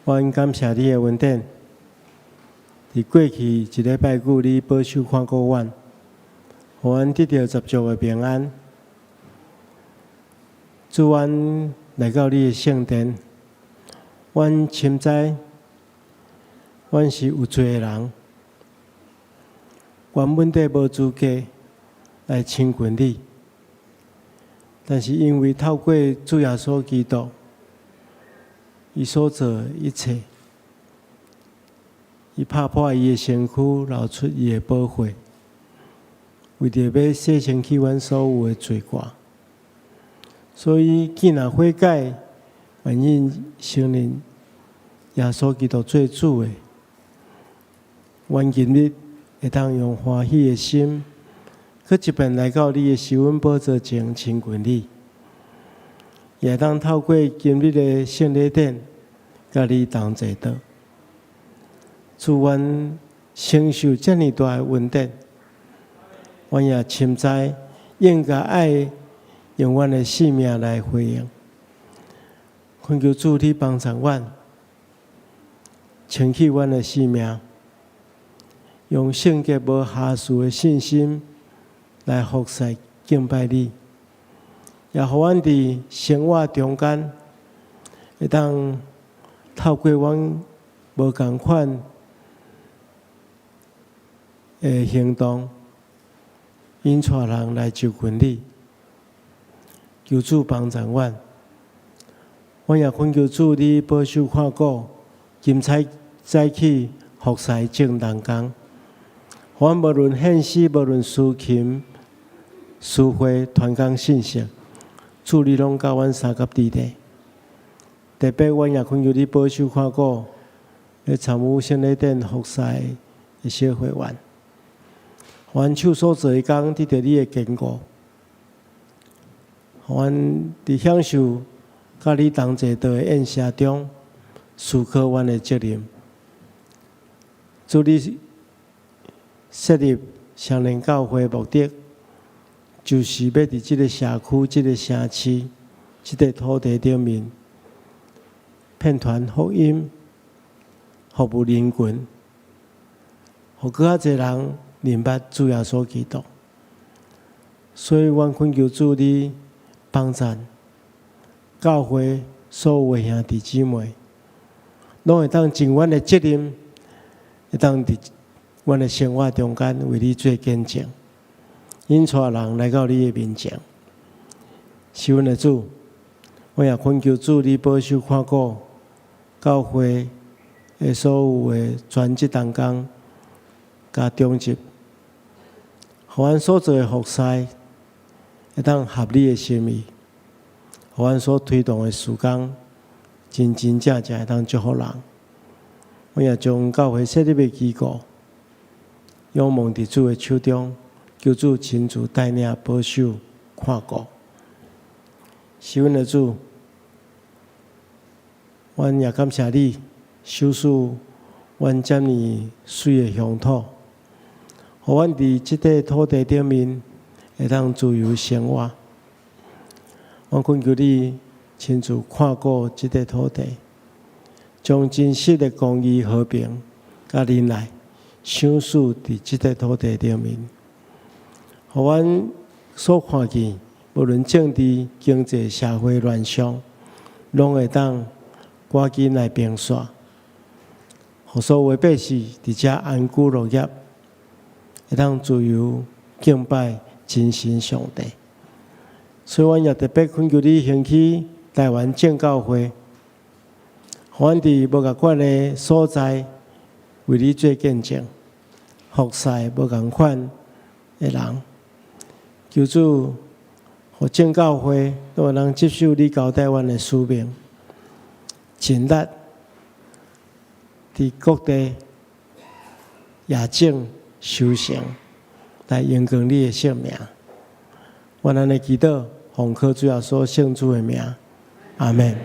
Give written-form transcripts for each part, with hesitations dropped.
阮感謝你的恩典。佇過去一禮拜久，你保守看顧阮，予阮得著十足的平安。主，阮來到你的聖殿，阮深知阮是有罪的人，原本底無資格來親近你，但是因為透過主耶穌基督，伊所做的一切，伊拍破伊的身軀，流出伊的寶血，為著欲洗清去阮所有的罪過。所以，既若悔改，願意承認耶穌基督做主的，阮今日會當用歡喜的心，閣一遍來到你的施恩寶座前親近你，也會當透過今日的聖禮典，佮你同齊禱。主，阮承受遮爾大的恩典，阮也深知應該愛用阮的性命來回應。懇求主你幫助阮，清去阮的性命，用聖潔無瑕疵的信心來服侍敬拜你，也予阮佇生活中間會當透過阮無仝款的行動，引帶人來就近你。求主幫助阮，阮也懇求主你保守看顧，今早早起服侍眾同工，阮無論獻詩，無論司琴、司會、傳講信息，主你攏佮阮相佮佇咧。特別阮也懇求你保守看顧，咧參與聖禮典服侍的小會員，阮手所做的工得著你的堅固，予阮佇享受佮你同齊桌的宴席中，思考阮的責任。主你設立雙連教會目的，就是欲佇這个社區、這个城市、這个土地頂面，遍傳福音，服務人群，予閣較濟人認捌主耶穌基督。所以，阮懇求主你幫贊教會所有的兄弟姊妹，攏會當盡阮的責任，會當佇阮的生活中間為你做見證，引帶人來到你的面前。是阮的主，我也懇求主你保守看顧教會的所有的全職同工佮長執，予阮所做的服侍會當合你的心意，予阮所推動的事工真真正正會當祝福人。我也將教會設立的機構仰望佇主的手中，求主親自帶領保守看顧。是阮的主，阮也感謝你，賞賜阮遮爾媠的鄉土，予阮佇這塊土地頂面會當自由生活。我懇求你親自看顧這塊土地，將真實的公義、和平、佮忍耐賞賜佇這塊土地頂面，予阮所看見，無論政治、經濟、社會亂象，攏會當趕緊來平煞，予所有的百姓佇遮安居樂業，會當自由敬拜真神上帝。所以，阮也特別懇求你興起台灣正教會，予阮佇無仝款的所在為你做見證，服侍無仝款的人。求主，予正教會都會當接受你交代阮的使命，盡力佇各地夜景修成，來榮光你的聖名。阮按呢祈禱，奉靠主耶穌聖子的名，阿們。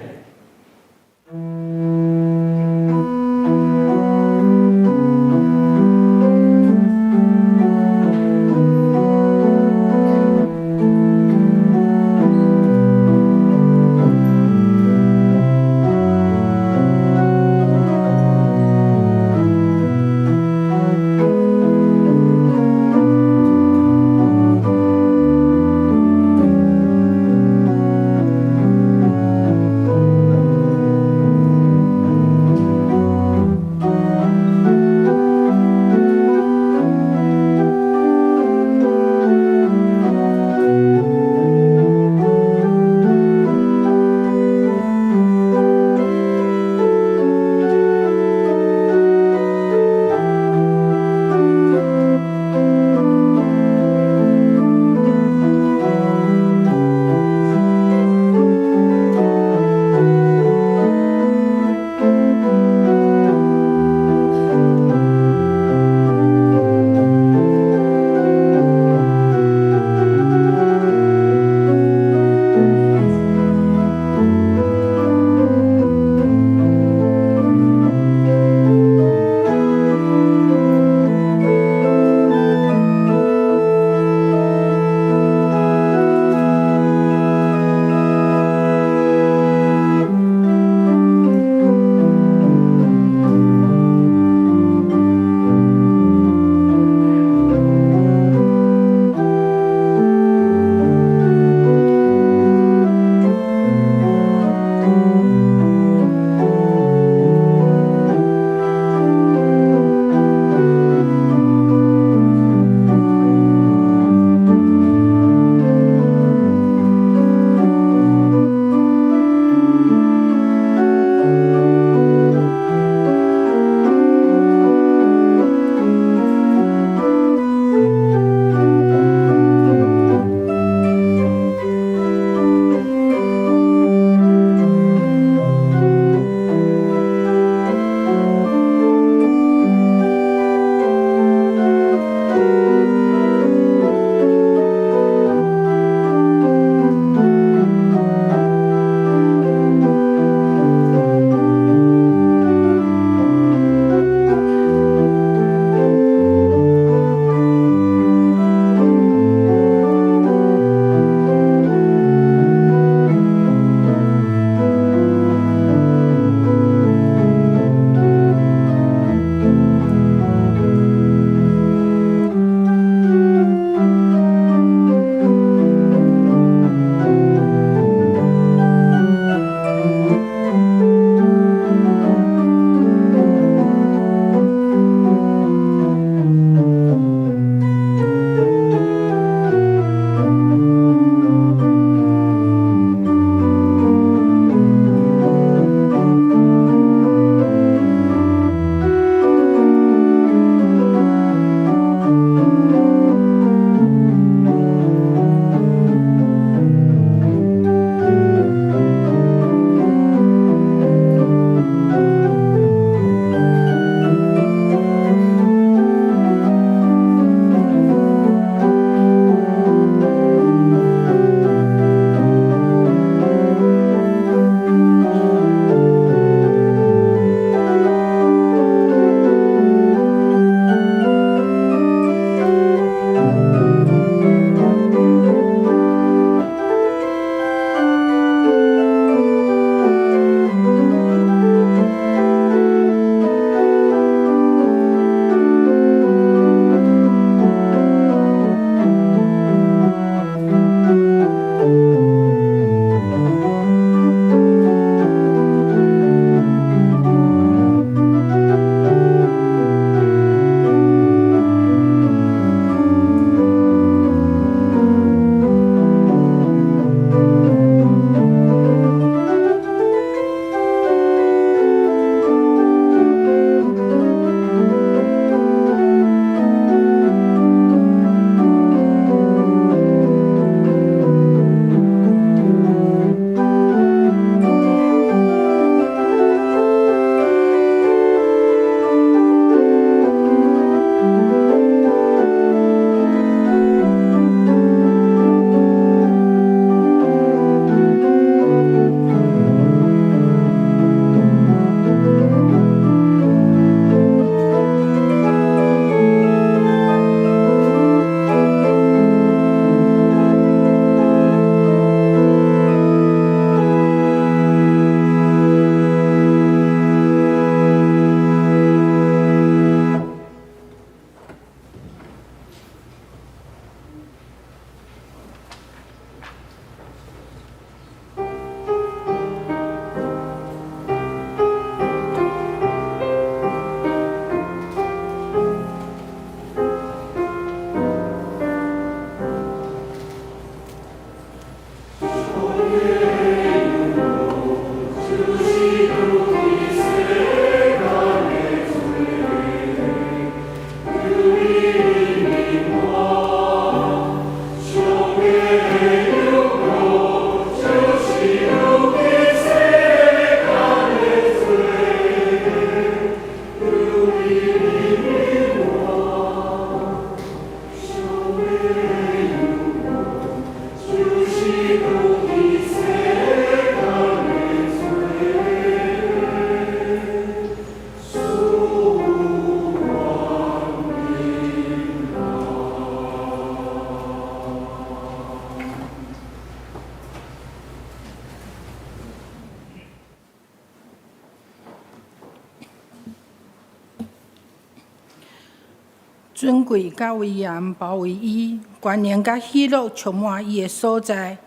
尊貴佮威嚴包圍伊，權能佮喜樂充滿伊的所在。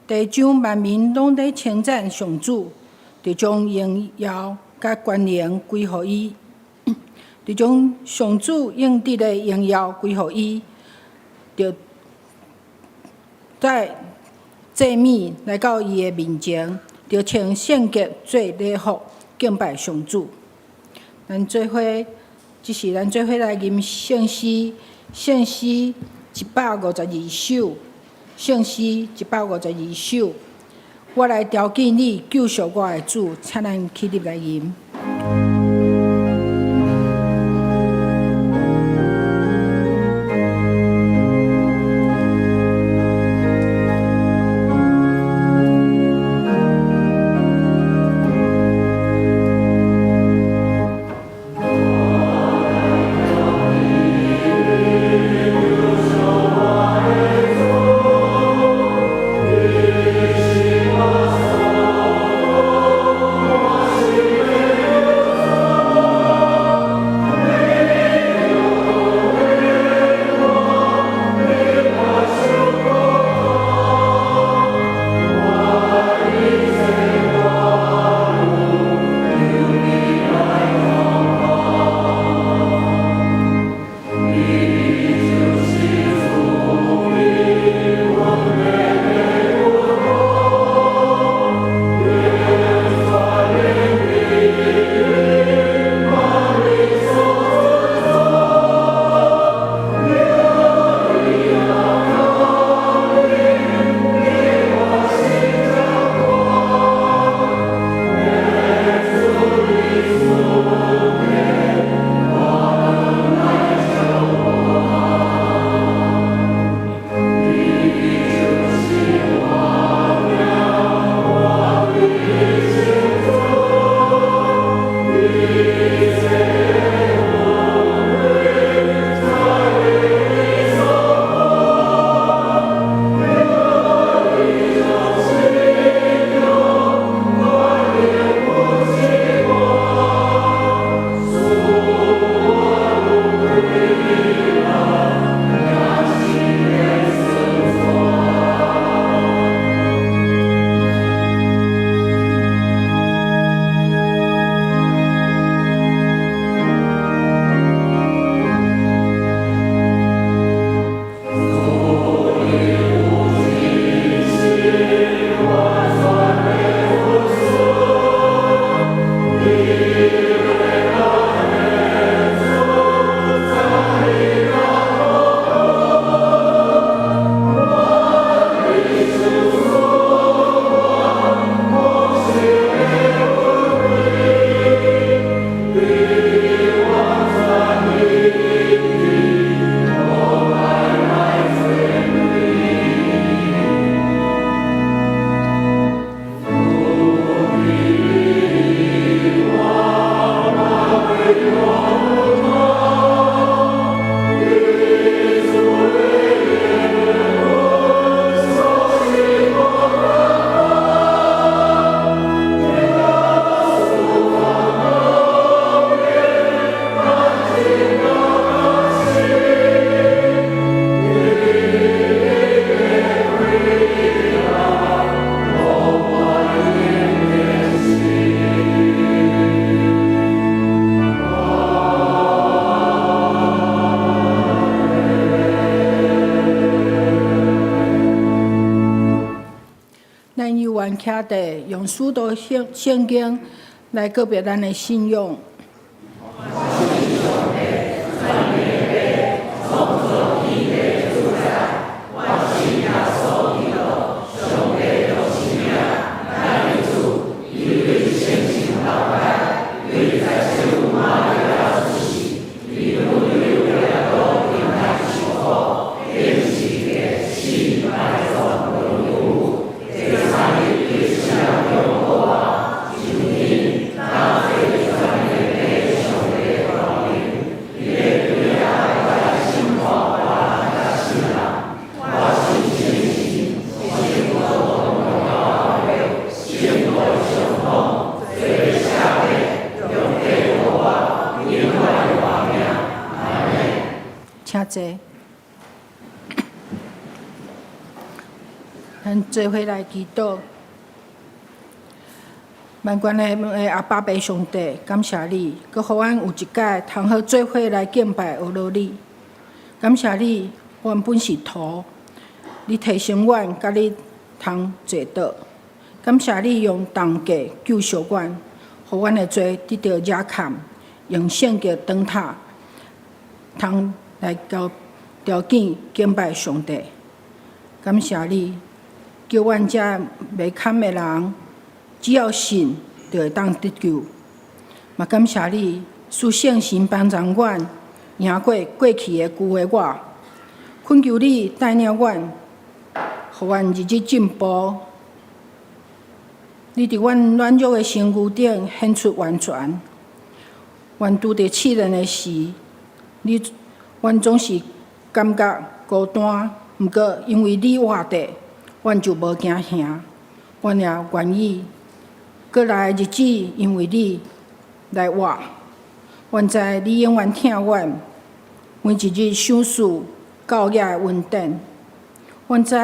地上萬民攏咧稱讚上主，著將榮耀佮權能歸予伊，著將上主應得的榮耀歸予伊，著帶祭物來到伊的面前，著穿聖潔做禮服敬拜上主。咱做伙，這是咱做伙來吟聖詩，聖詩152首，聖詩152首。我來朝見你，救贖我的主，請咱起立來吟。咱猶原徛佇用使徒聖聖經來告白咱的信仰。濟。咱做伙來祈禱。萬軍的阿爸父上帝，感謝你，閣予阮有一擺通好做伙來敬拜阿羅你。感謝你，阮本是土，你提升阮，佮你通坐倒。感謝你用重價救贖阮，予阮的罪得著赦免，用聖潔燈塔通來交條件敬拜上帝。感謝你，叫阮這袂堪的人，只要信，就會當得救。嘛感謝你，賜聖神幫助阮，贏過過去的舊的我。懇求你帶領阮，予阮日日進步。你佇阮軟弱的身軀頂顯出完全。阮拄著試煉的時，你阮總是感覺孤單。毋過因為你活著，阮就無驚嚇。阮也願意閣來日子，因為你來活。阮知你永遠疼阮，每一日賞賜夠額的恩典。阮知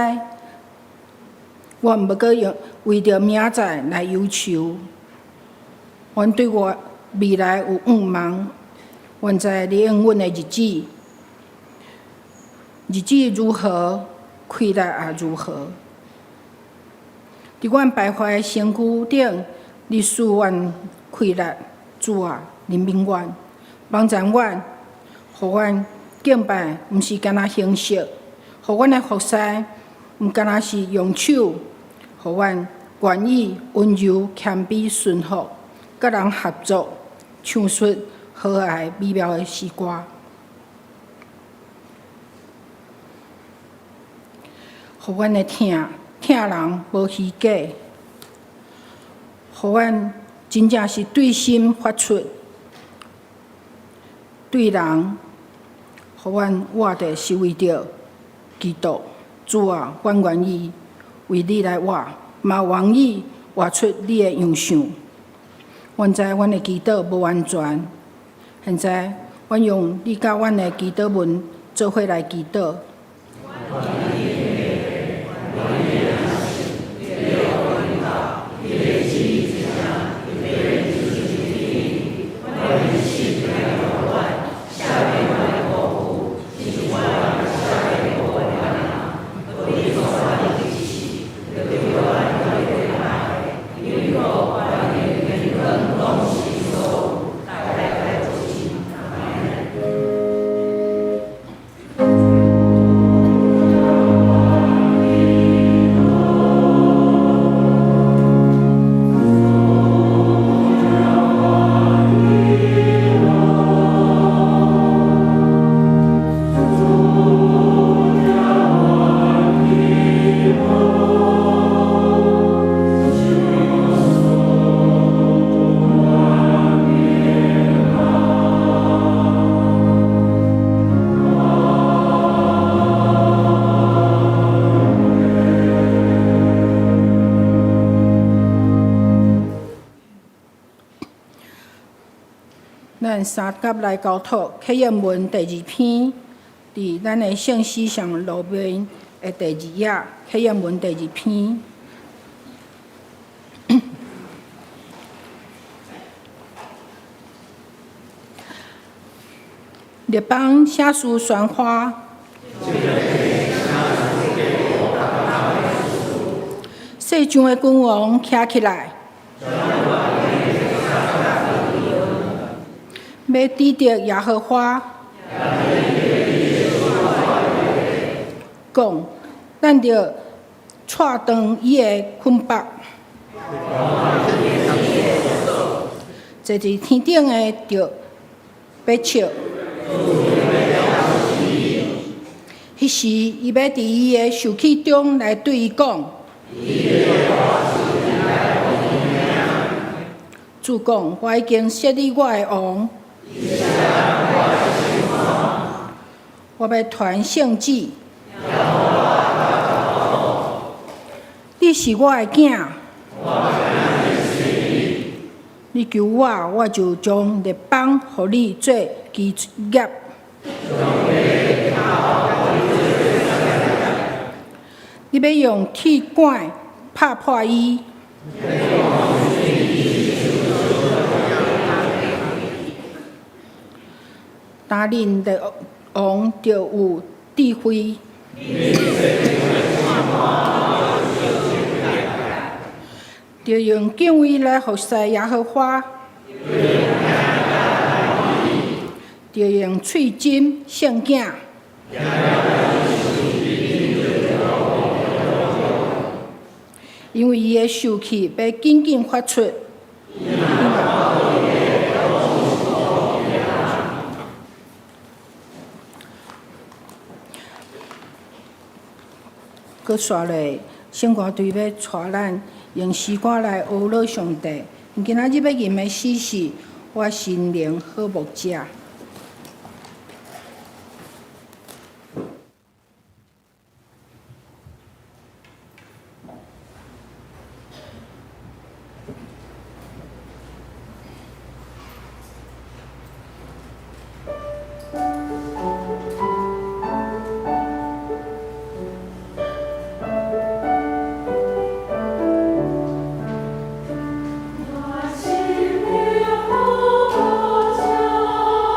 阮毋閣用為著明仔載來憂愁。阮對我未來有向望。阮知你應阮的日子，日子如何，氣力也如何。佇阮敗壞的身軀頂，你賜阮氣力，主啊，憐憫阮，幫助阮，予阮敬拜，毋是干焦形式，予阮的服侍，毋干焦是用手，予阮願意溫柔謙卑順服，佮人合作，唱出和諧美妙的詩歌。予阮的疼疼人無虛假，予阮真正是對心發出，對人，予阮活著是為著基督。主啊，阮願意為你來活，嘛願意活出你的樣相。阮知阮的祈禱無完全，現在阮用你教阮的祈禱文做伙來祈禱。咱三甲來交託啟應文第二篇，佇咱的聖詩上路面的第二頁，啟應文第二篇。列邦寫書宣花，世上的君王徛起來，欲指著耶和華，講，咱著掣斷伊的捆縛，坐佇天頂的著欲笑。彼時，伊欲佇伊的受氣中來對伊講：主講，我已經設立我的王，我欲傳聖旨。你是我的囝，你求我，我就將列邦予你做基業。你欲用鐵桿拍破伊。達恁的王著有智慧。著用敬畏來服侍耶和華。著用喙斟聖囝。因為伊的受氣欲緊緊發出。閣紲落，聖歌隊欲帶咱用詩歌來呵咾上帝。今仔日欲吟的詩是《我心靈好牧者》。我心靈好牧者。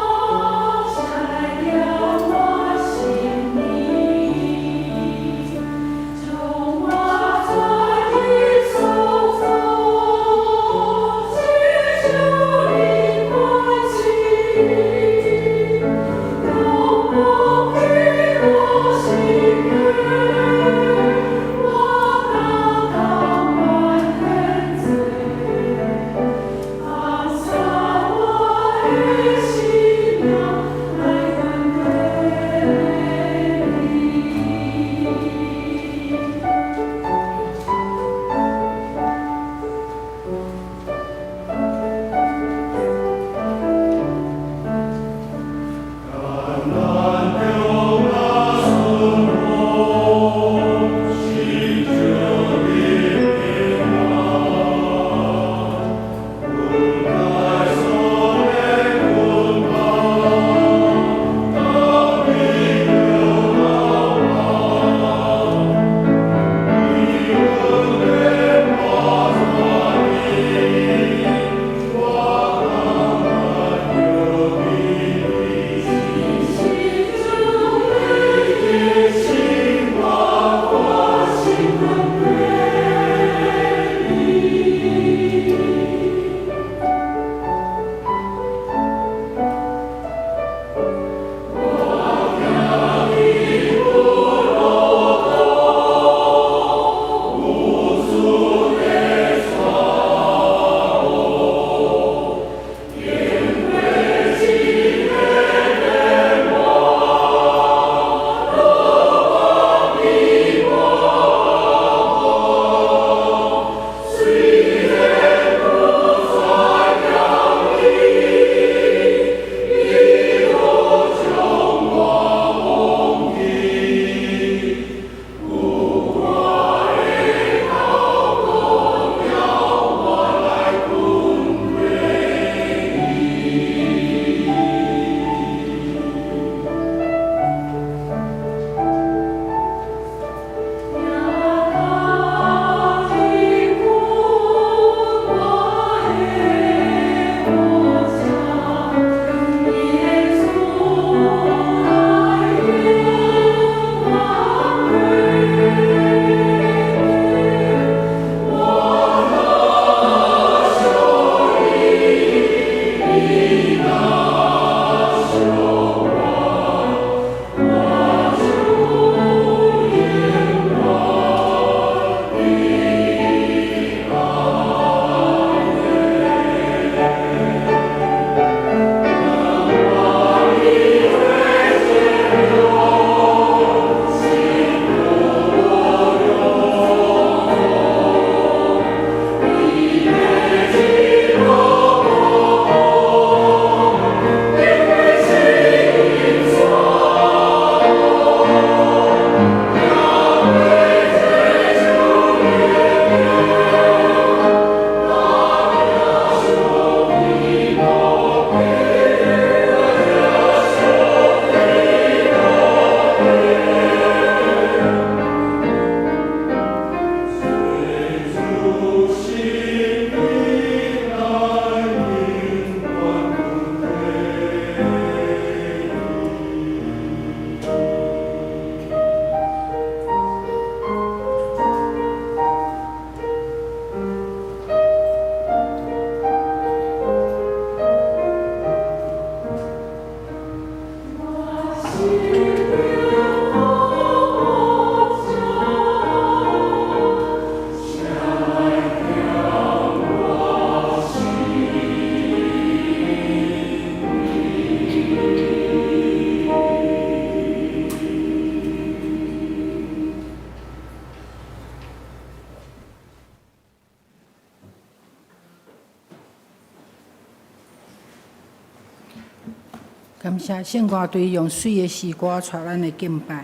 感謝聖歌隊用媠的詩歌帶咱來敬拜。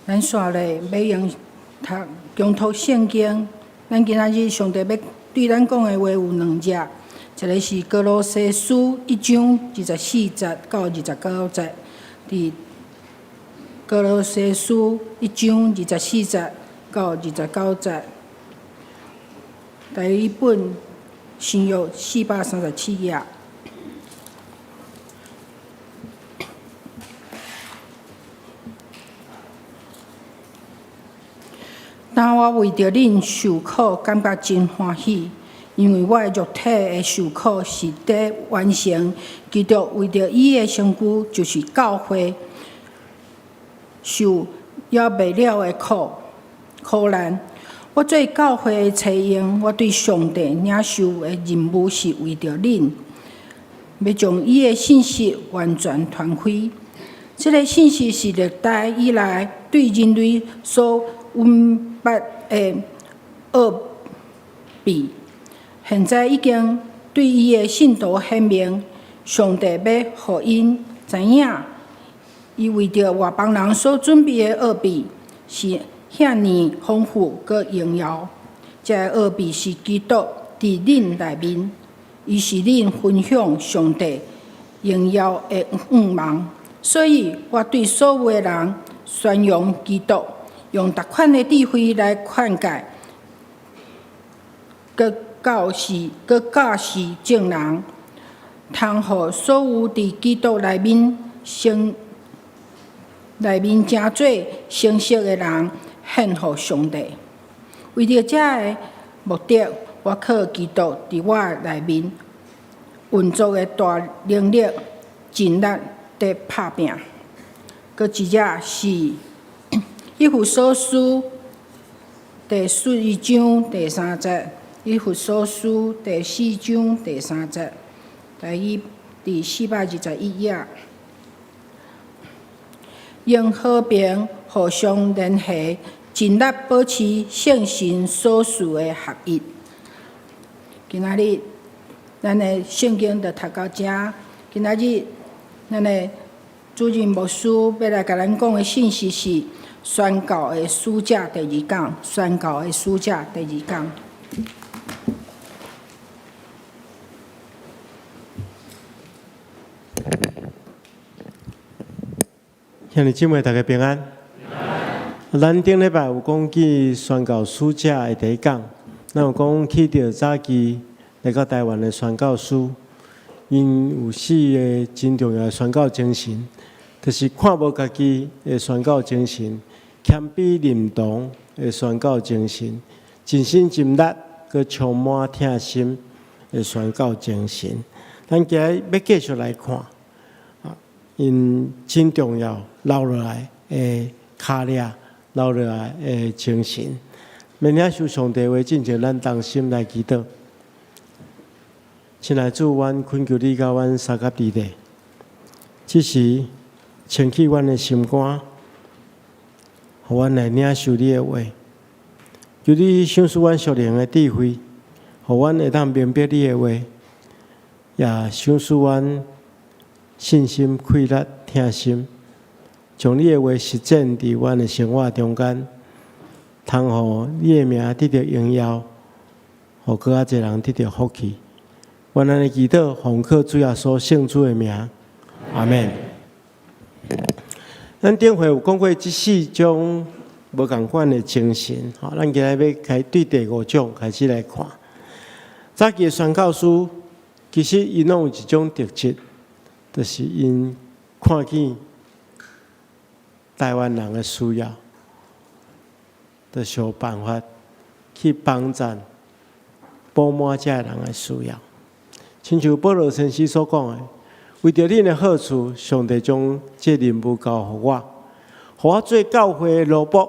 咱紲咧欲用讀恭讀聖經，咱今仔日上帝欲對咱講的話有兩節，一个是歌羅西書一章二十四節到二十九節，佇歌羅西書一章二十四節到二十九節。台語本新約437頁。當我為著恁受苦，感覺真歡喜，因為我的肉體的受苦是佇完成基督為著伊的身軀，就是教會受了未了的苦苦難。我做教會的差役，我對上帝領受的任務是為著恁，欲將伊的信息完全傳開。這个信息是歷代以來對人類所隱瞞的奧秘，現在已經對伊的信徒顯明。上帝欲予𪜶知影，伊為著外邦人所準備的奧秘是遐爾豐富閣榮耀。這个奧秘是基督佇恁內面，伊是恁分享上帝榮耀的向望。所以我對所有的人宣揚基督，用逐款的智慧來勸誡，閣教示、閣教示眾人，通予所有佇基督內面成內面成做成熟的人獻予上帝。為著這个目的，我靠基督佇我內面運作的大能力，盡力佇拍拚。閣一節是以弗所書第四章第三節，以弗所書第四章第三節，台語佇421頁。用和平互相連繫，盡力保持聖神所賜的合一。今仔日咱的聖經就讀到遮。今仔日咱的主任牧師欲來共咱講的信息是宣教的使者第二講，宣教的使者第二講。兄弟姊妹，大家平安。咱頂禮拜有講起宣教使者的第一講，咱有講起著早期來到台灣的宣教師，𪜶有四个真重要的宣教精神，就是看無家己的宣教精神，謙卑認同的宣教精神，盡心盡力閣充滿疼心的宣教精神。咱今日欲繼續來看，啊，𪜶真重要留落來的跤跡，留落來的精神。欲領受上帝話進前，咱同心來祈禱。親愛的主，阮懇求你佮阮相佮佇咧，這時清去阮的心肝，予阮來領受你的話。求你賞賜阮屬靈的智慧，予阮會當明白你的話，也賞賜阮信心、氣力、疼心，將你的話實踐佇阮的生活中間，通予你的名得著榮耀，予閣較濟人得著福氣。阮按呢祈禱，奉靠主耶穌聖主的名，阿們。咱頂回有講過這四種無仝款的精神，吼，咱今日欲開對第五種開始來看。早期的宣教師其實𪜶攏有一種特質，就是𪜶看見台灣人的需要，就想辦法去幫贊、補滿這个人的需要。親像保羅先生所講的，為著恁的好處，上帝將這任務交予我，予我做教會的奴僕。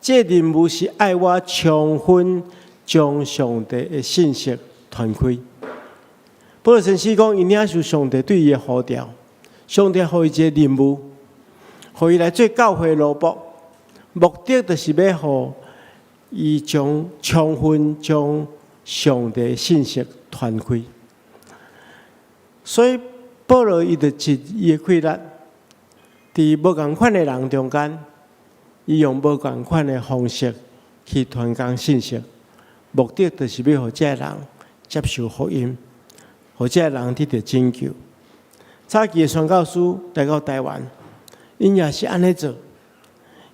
這任務是愛我充分將上帝的信息傳開。保羅先生講，伊領受上帝對伊的呼召，上帝予伊一个任務，予伊來做教會的奴僕，目的就是欲予伊將充分將上帝的信息傳開。所以保羅伊就盡伊的氣力，佇無仝款的人中間，伊用無仝款的方式去傳講信息，目的就是欲予這个人接受福音，予這个人得著拯救。早期的宣教師來到台灣，𪜶也是按呢做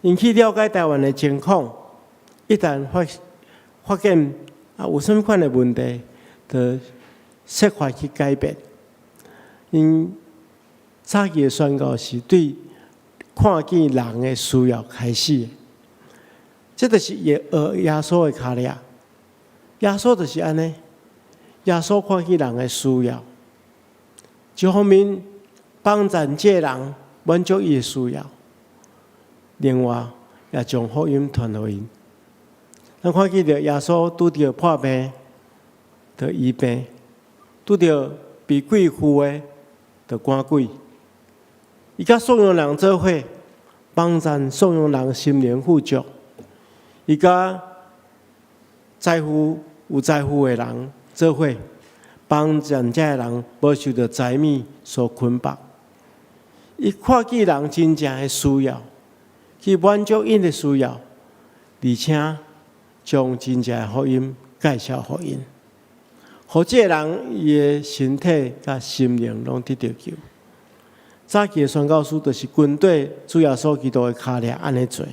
，𪜶去了解台灣的情況，一旦發現啊有啥物款的問題，就設法去改變。𪜶早期的宣教是對看見人的需要開始的，這就是學耶穌的跤跡。耶穌就是按呢，耶穌看見人的需要，一方面幫助這个人滿足伊的需要，另外也將福音傳予𪜶。咱看見著耶穌拄著破病，就醫病；拄著被鬼附的，就趕鬼。伊佮散養人做伙，幫助散養人心靈富足。伊佮財富有財富的人做伙，幫助這个人無受著財物所捆綁。伊看見人真正的需要，去滿足𪜶的需要，而且將真正的福音介紹予𪜶，予這个人伊的身體佮心靈攏得著救。早期的宣教師就是跟綴主耶穌基督的跤跡按呢做。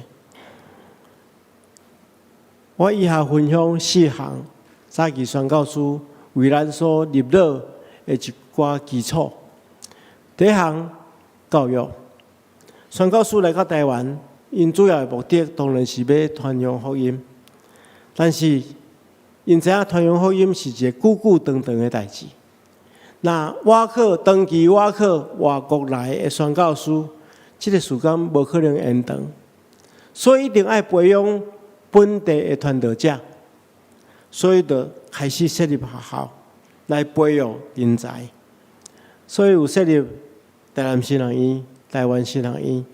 我以下分享四項早期宣教師為咱所立落的一寡基礎。第一項，教育。宣教師來到台灣，𪜶主要的目的當然是欲傳揚福音，但是𪜶知影傳揚福音是一個久久長長的代誌。若倚靠長期倚靠外國來的宣教師，這個時間無可能延長，所以一定愛培養本地的傳道者，所以就開始設立學校來培育人才。所以有設立台南神學院、台灣神學院。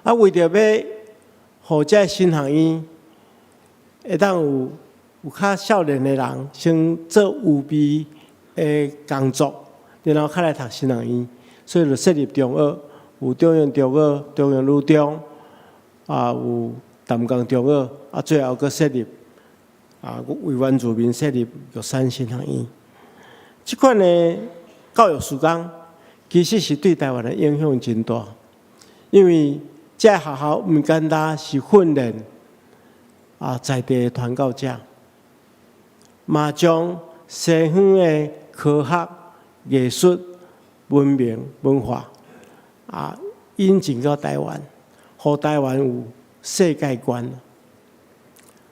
啊，為著欲予這個神學院會當有較少年的人先做預備的工作，然後較來讀神學院，所以就設立中學，有中原中學、中原女中，啊有淡江中學，啊最後閣設立啊為原住民設立玉山神學院。這款的教育事工，其實是對台灣的影響真大，因為這個學校毋單單是訓練啊在地的傳教者，嘛將西方的科學、藝術、文明、文化啊引進到台灣，予台灣有世界觀，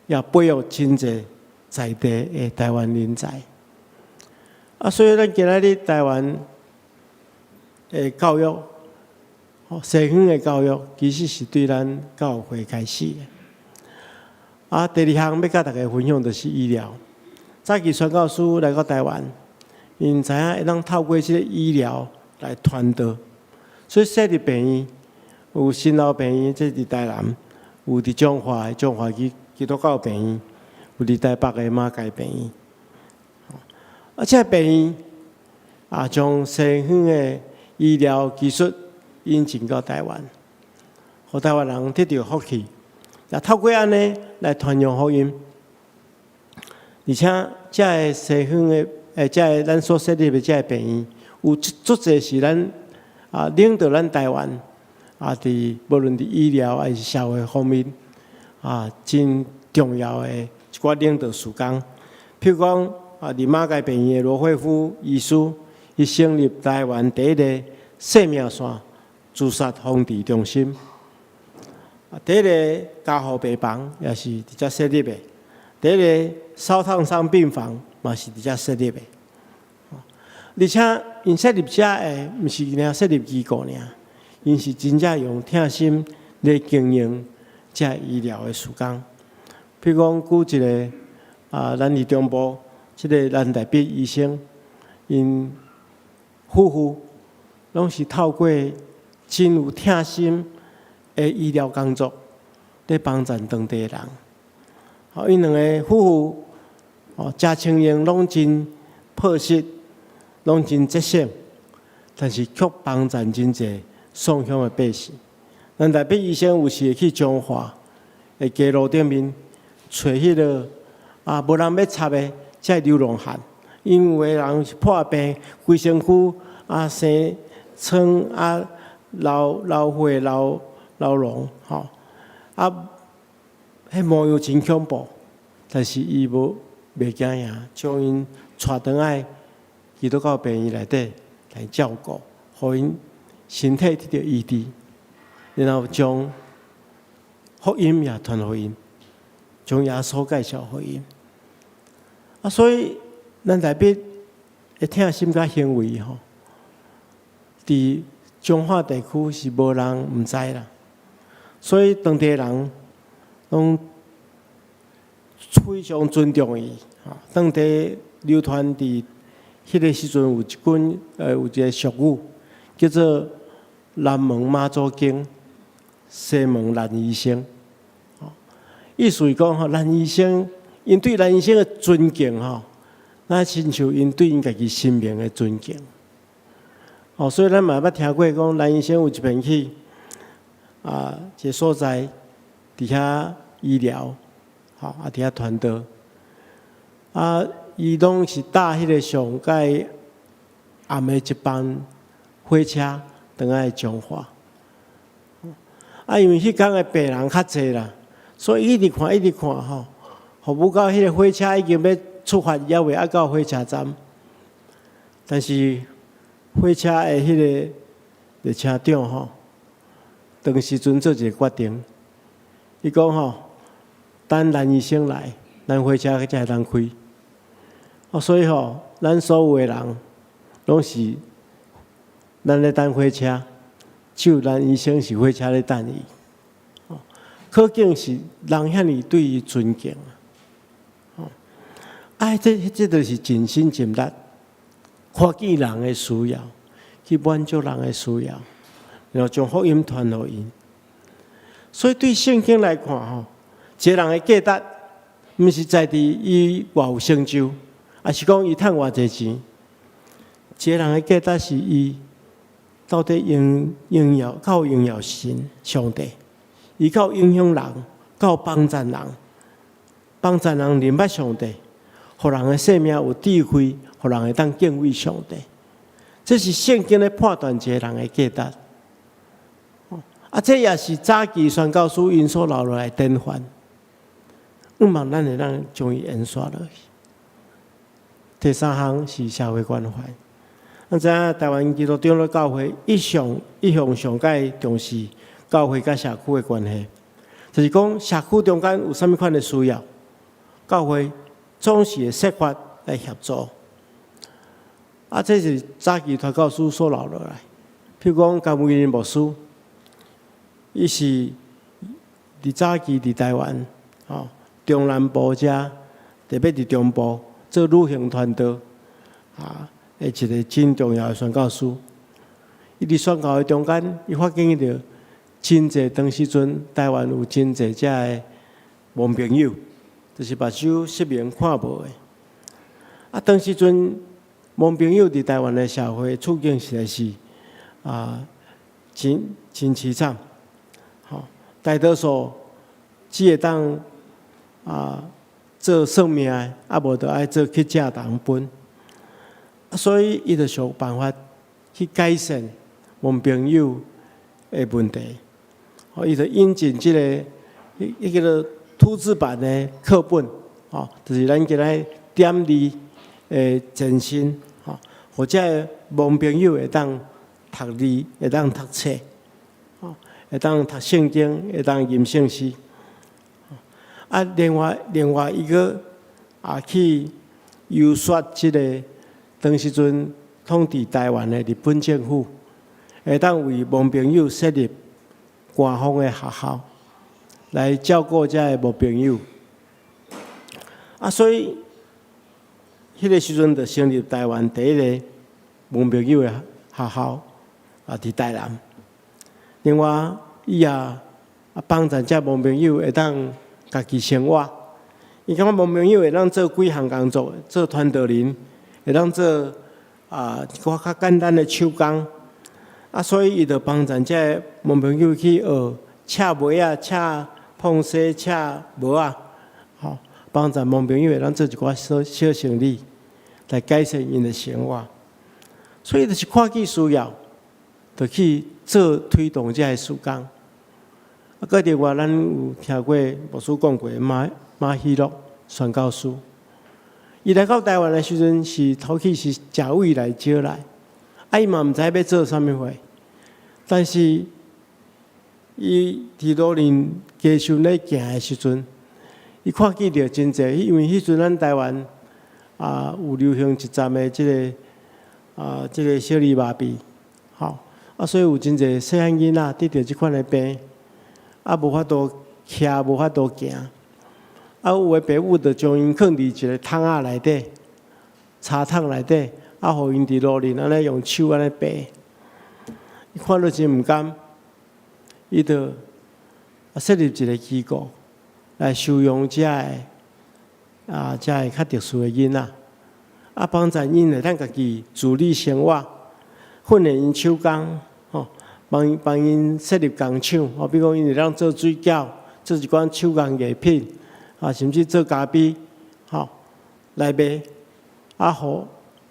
也培育真濟在地的台灣人才。啊，所以咱今仔日台灣的教育，西方的教育，其實是對咱教會開始的。啊，第二項欲佮大家分享就是醫療。早期宣教師來到台灣，𪜶知影會當透過這個醫療來傳道，所以設立病院，有新老病院，這佇台南；有佇彰化的彰化基督教病院，有佇台北的馬偕病院。啊，這個病院啊，將西方的醫療技術引進到台灣，予台灣人得著福氣，也透過按呢來傳揚福音。而且，這个西方的，這个咱所設立的這个病院，有足濟是咱啊領導咱台灣啊，佇無論佇醫療還是社會方面啊，真重要的一寡領導事工。譬如講啊，佇馬偕病院的羅慧夫醫師，伊成立台灣第一个生命線自殺防治中心。啊，第一个加護病房也是佇遮設立的。第一个燒燙傷病房嘛是佇遮設立的。而且𪜶設立遮的，毋是爾設立機構爾，𪜶是真正用疼心咧經營遮醫療的事工。譬如講，舉一个啊，咱佇中部這个藍大必醫生，𪜶夫婦攏是透過真有疼心的醫療工作，咧幫助當地的人。哦，𪜶兩个夫婦哦，食穿用攏真樸實，攏真節省。但是卻幫贊真濟送鄉的百姓。咱台北醫生有時會去彰化，的街路頂面揣彼個啊，無人欲插的，這流浪漢，因為有的人是破病，規身軀啊生瘡啊，流流血流流膿吼，啊，彼模樣真恐怖，但是伊無袂驚訝，將𪜶帶轉來基督教病院內底來照顧，予𪜶身體得著醫治，然後將福音也傳予𪜶，將耶穌介紹予𪜶。啊，所以咱台北的疼心佮行為吼，佇彰化地區是無人毋知啦。所以當地人攏非常尊重伊。當地流傳佇彼个時陣有一句有一个俗語，叫做“南門媽祖經，西門蘭醫生”。意思是講吼，蘭醫生𪜶對蘭醫生的尊敬吼，若親像𪜶對𪜶家己生命的尊敬。哦，所以咱嘛捌聽過講，蘭醫生有一遍去啊，一个所在佇遐醫療，吼啊佇遐傳道，啊，伊攏是搭彼个上蓋暗的一班火車轉來彰化。啊，因為彼工的病人較濟啦，所以一直看一直看吼，服務到彼个火車已經欲出發，猶未愛到火車站，但是火車的彼个列車長吼，當時陣做一个決定，伊講吼，等蘭醫生來，咱火車才會當開。哦，所以吼，咱所有的人攏是咱咧等火車，只有蘭醫生是火車咧等伊。哦，可見是人遐爾對伊尊敬。哦，啊，這就是盡心盡力，看見人的需要，去滿足人的需要，然後將福音傳予𪜶。所以對聖經來看吼，一个人的價值，毋是在佇伊偌有成就，抑是講伊趁偌濟錢。一个人的價值是伊到底榮榮耀，夠榮耀神上帝，伊夠影響人，夠幫贊人，幫贊人認捌上帝，予人的生命有智慧，予人會當敬畏上帝。這是聖經咧判斷一个人的價值。啊，這也是早期宣教師𪜶所留落來的典範。向望咱會當將伊延續落去。第三項是社會關懷。咱知影台灣基督長老教會一向上蓋重視教會佮社區的關係，就是講社區中間有啥物款的需要，教會總是會設法來協助。啊，這是早期傳教士所留落來。譬如講，甘為霖牧師，伊是佇早期佇台灣，吼中南部遮，特別佇中部做旅行傳道，啊，的一个真重要的宣教師。伊佇宣教的中間，伊發現著真濟當時陣台灣有真濟遮的盲朋友，就是目睭失明看無的。啊，當時陣盲朋友佇台灣的社會處境實在是啊，真真淒慘。吼，大多數只會當啊做算命的，啊無就愛做乞食人分。所以伊就想辦法去改善盲朋友的問題。吼，伊就引進這個，彼叫做凸字版的課本，吼，就是咱今仔點字的前身，吼，予遮的盲朋友會當讀字，會當讀冊，吼，會當讀聖經，會當吟聖詩。啊，另外伊閣也去遊說這个當時陣統治台灣的日本政府，會當為盲朋友設立官方的學校，來照顧遮的盲朋友。啊，所以彼个時陣就成立台灣第一个盲朋友的學校，啊，佇台南。另外，伊也啊幫助遮盲朋友會當家己生活。伊感覺盲朋友會當做幾項工作，做傳道人，會當做啊一寡較簡單的手工，啊，所以伊就幫贊這个盲朋友去學車襪仔、車膨紗、車帽仔，吼，幫贊盲朋友會當做一寡小小生理，來改善𪜶的生活。所以就是看見需要，就去做推動這个事工。啊，閣另外，咱有聽過牧師講過馬馬希諾宣教師，伊來到台灣的時陣是頭起是食委來招來，啊，伊嘛毋知欲做啥物貨，但是伊佇蘆嶺街上咧行的時陣，伊看見著真濟，因為彼陣咱台灣啊有流行一陣的這個小兒麻痹，吼，啊，所以有真濟細漢囡仔得著這款的病，啊，無法度徛，無法度行，啊，有的爸母就將𪜶囥佇一個桶仔內底，柴桶內底，啊，予𪜶佇路面按呢用手按呢爬，伊看著真毋甘，伊就設立一個機構來收容遮个較特殊的囡仔，啊，幫助𪜶會當家己自理生活，訓練𪜶手工，吼，幫幫𪜶設立工廠，吼，比如講𪜶會當做水餃，做一寡手工藝品，啊，甚至做咖啡，吼，來賣，啊，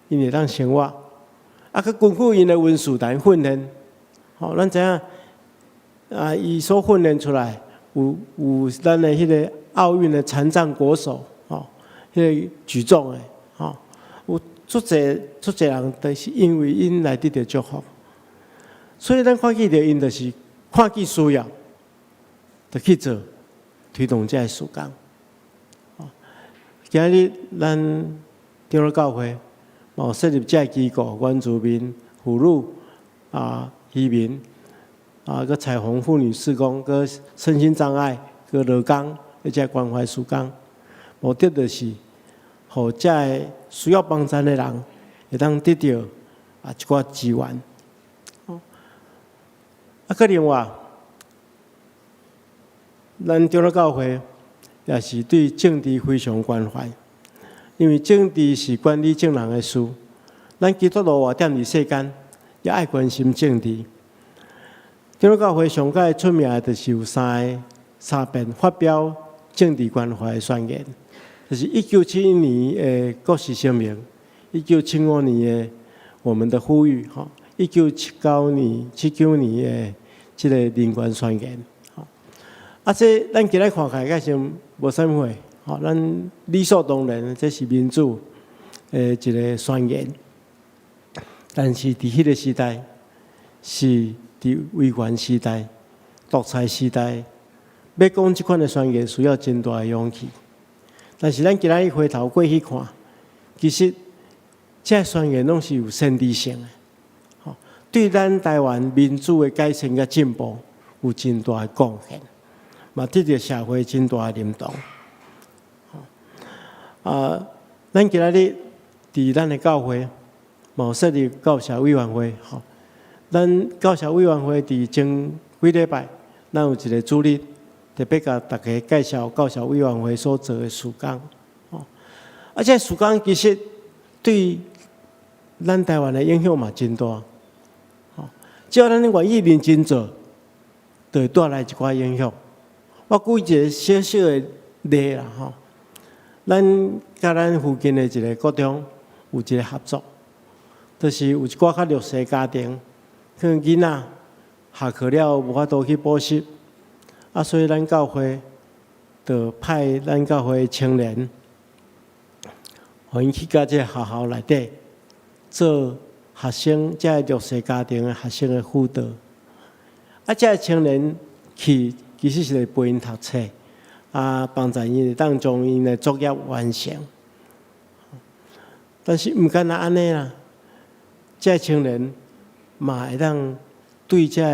予𪜶會當生活，啊，閣根據𪜶的文書來訓練，吼，咱知影，啊，伊所訓練出來有咱的彼個奧運的殘障國手，吼，彼個舉重的，吼，有足濟足濟人，都是因為𪜶來得著祝福，所以咱看見著𪜶就是看見需要，就去做推動這个事工。今日咱長老教會嘛有設立這个機構，原住民、婦女啊、移民啊，閣彩虹婦女事工，閣身心障礙，閣勞工，這個關懷事工，目的就是予這个需要幫助的人會當得著一寡資源。啊，閣另外，咱長老教會也是對政治非常關懷，因為政治是管理眾人的事。咱基督徒活踮佇世間，也愛關心政治。長老教會上蓋出名的，就是有三個三遍發表政治關懷的宣言，就是1971年的國是聲明，1975年的我們的呼籲，吼，1979年79年的這個人權宣言。啊，這咱今日看起來敢是無啥物貨，吼，咱理所當然，這是民主的一個宣言。但是佇彼個時代，是佇威權時代、獨裁時代，欲講這款的宣言需要真大的勇氣。但是咱今仔日回頭過去看，其實這宣言攏是有先知性的，吼，對咱台灣民主的改善佮進步有真大的貢獻，嘛得著社會真大的認同。啊，咱今仔日佇咱的教會，嘛有設立教社委員會，吼。咱教社委員會佇前幾禮拜，咱有一個主日，特別共大家介紹教社委員會所做的事工，吼。啊，這事工其實對咱台灣的影響嘛真大，吼。只要咱願意認真做，就會帶來一寡影響。我舉一個小小的例啦，吼。咱佮咱附近的一個國中有一個合作，就是有一寡較弱勢家庭，可能囡仔下課了無法度去補習，啊，所以咱教會就派咱教會青年，予𪜶去佮這個學校內底做學生，這個弱勢家庭的學生的輔導。啊，這個青年去其實是來陪𪜶讀冊，啊，幫助𪜶會當將𪜶的作業完成。但是毋干焦按呢啦，這個青年嘛會當對這個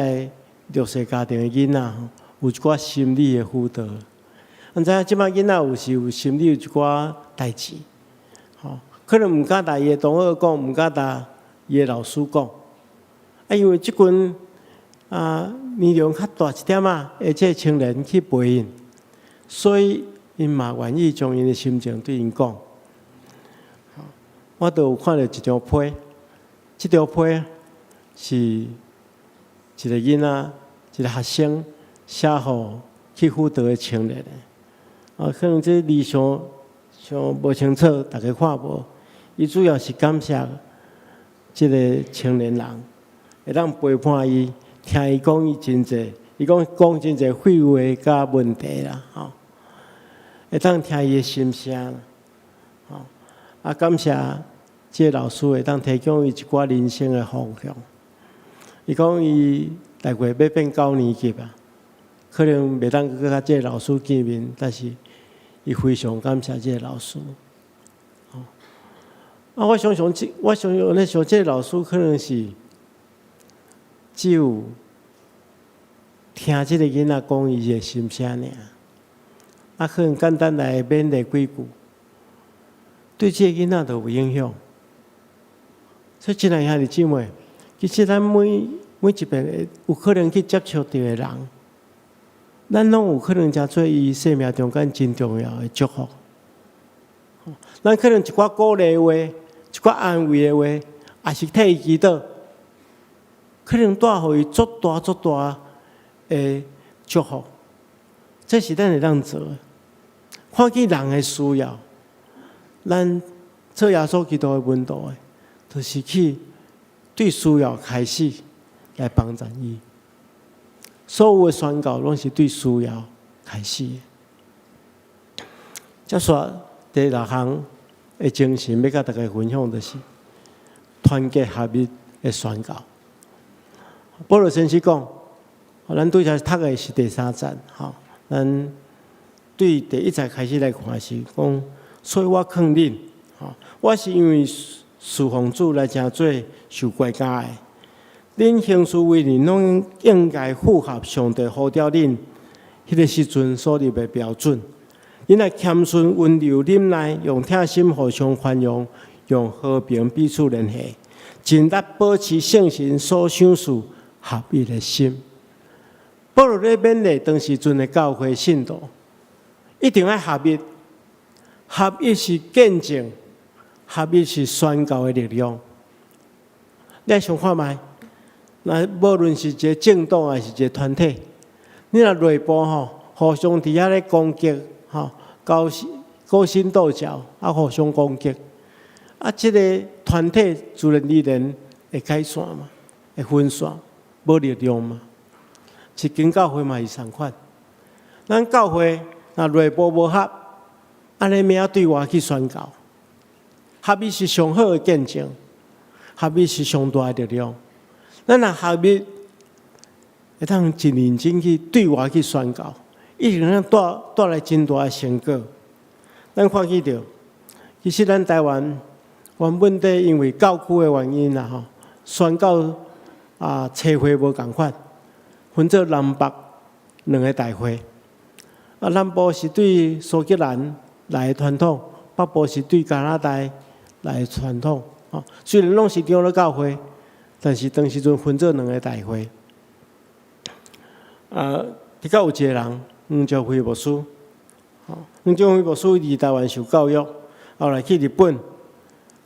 弱勢家庭的囡仔有一寡心理的輔導。咱知影這擺囡仔有時有心理有一寡代誌，吼，可能毋敢共伊的同學講，毋敢共伊的老師講。啊，因為這群年齡較大一點仔的這個青年去陪𪜶，所以𪜶嘛願意將𪜶的心情對𪜶講。我都有看著一張批，這張批是一個囡仔，一個學生寫予去輔導的青年的。啊，可能這字傷傷無清楚，大家看無。伊主要是感謝這個青年人，會當陪伴伊，聽伊講伊真濟，伊講講真濟廢話佮問題啦，吼。會當聽伊的心聲，吼。啊，感謝這個老師會當提供伊一寡人生的方向。伊講伊大概欲變九年級啊，可能袂當閣佮這個老師見面，但是伊非常感謝這個老師。啊，我想想，我想想咧想，這個老師可能是只有聽這個囡仔講伊的心聲爾，啊，可能簡單來勉勵幾句，對這個囡仔就有影響。所以，親愛兄弟姊妹，其實咱每每一遍有可能去接觸著的人，咱攏有可能成做伊生命中間真重要的祝福。咱可能一寡鼓勵話，一寡安慰的話，抑是替伊祈禱，可能帶予伊足大足大的祝福。這是咱會當做的。看見人的需要，咱做耶穌基督的門徒的，就是去對需要開始來幫助伊。所有的宣告攏是對需要開始的。接續第六項的精神，欲佮大家分享就是團結合一的宣告。保羅先生講，咱拄才讀的是第三節，吼，咱對第一節開始來看是講，所以我勸恁，吼，我是因為侍奉主來成做受關監的。恁行事為人攏應該符合上帝呼召恁彼個時陣所立的標準。恁愛謙遜、溫柔、忍耐，用疼心互相寬容，用和平彼此聯繫，盡力保持聖神所賞賜合一的心。保羅咧勉勵當時陣的教會信徒，一定愛合一。合一是見證，合一是宣告的力量。你愛想看覓？那無論是一個政黨還是一個團體，你若內部吼互相佇遐咧攻擊，吼勾心勾心鬥角，啊互相攻擊，啊這個團體自然而然會解散嘛，會分散，無力量嘛。一間教會嘛是仝款，咱教會若內部無合，按呢欲按怎對外去宣告？合一是上好的見證，合一是上大的力量。咱若合一，會當真認真去對外去宣告，一定能帶帶來真大的成果。咱看見著，其實咱台灣原本底因為教區的原因啦，吼，宣教啊，差會無仝款，分做南北兩個大會。啊，南部是對蘇格蘭來的傳統，北部是對加拿大來的傳統。吼，雖然攏是長老教會，但是當時陣分做兩個大會。啊，的確有一個人，黃兆輝牧師，吼，黃兆輝牧師佇台灣受教育，後來去日本，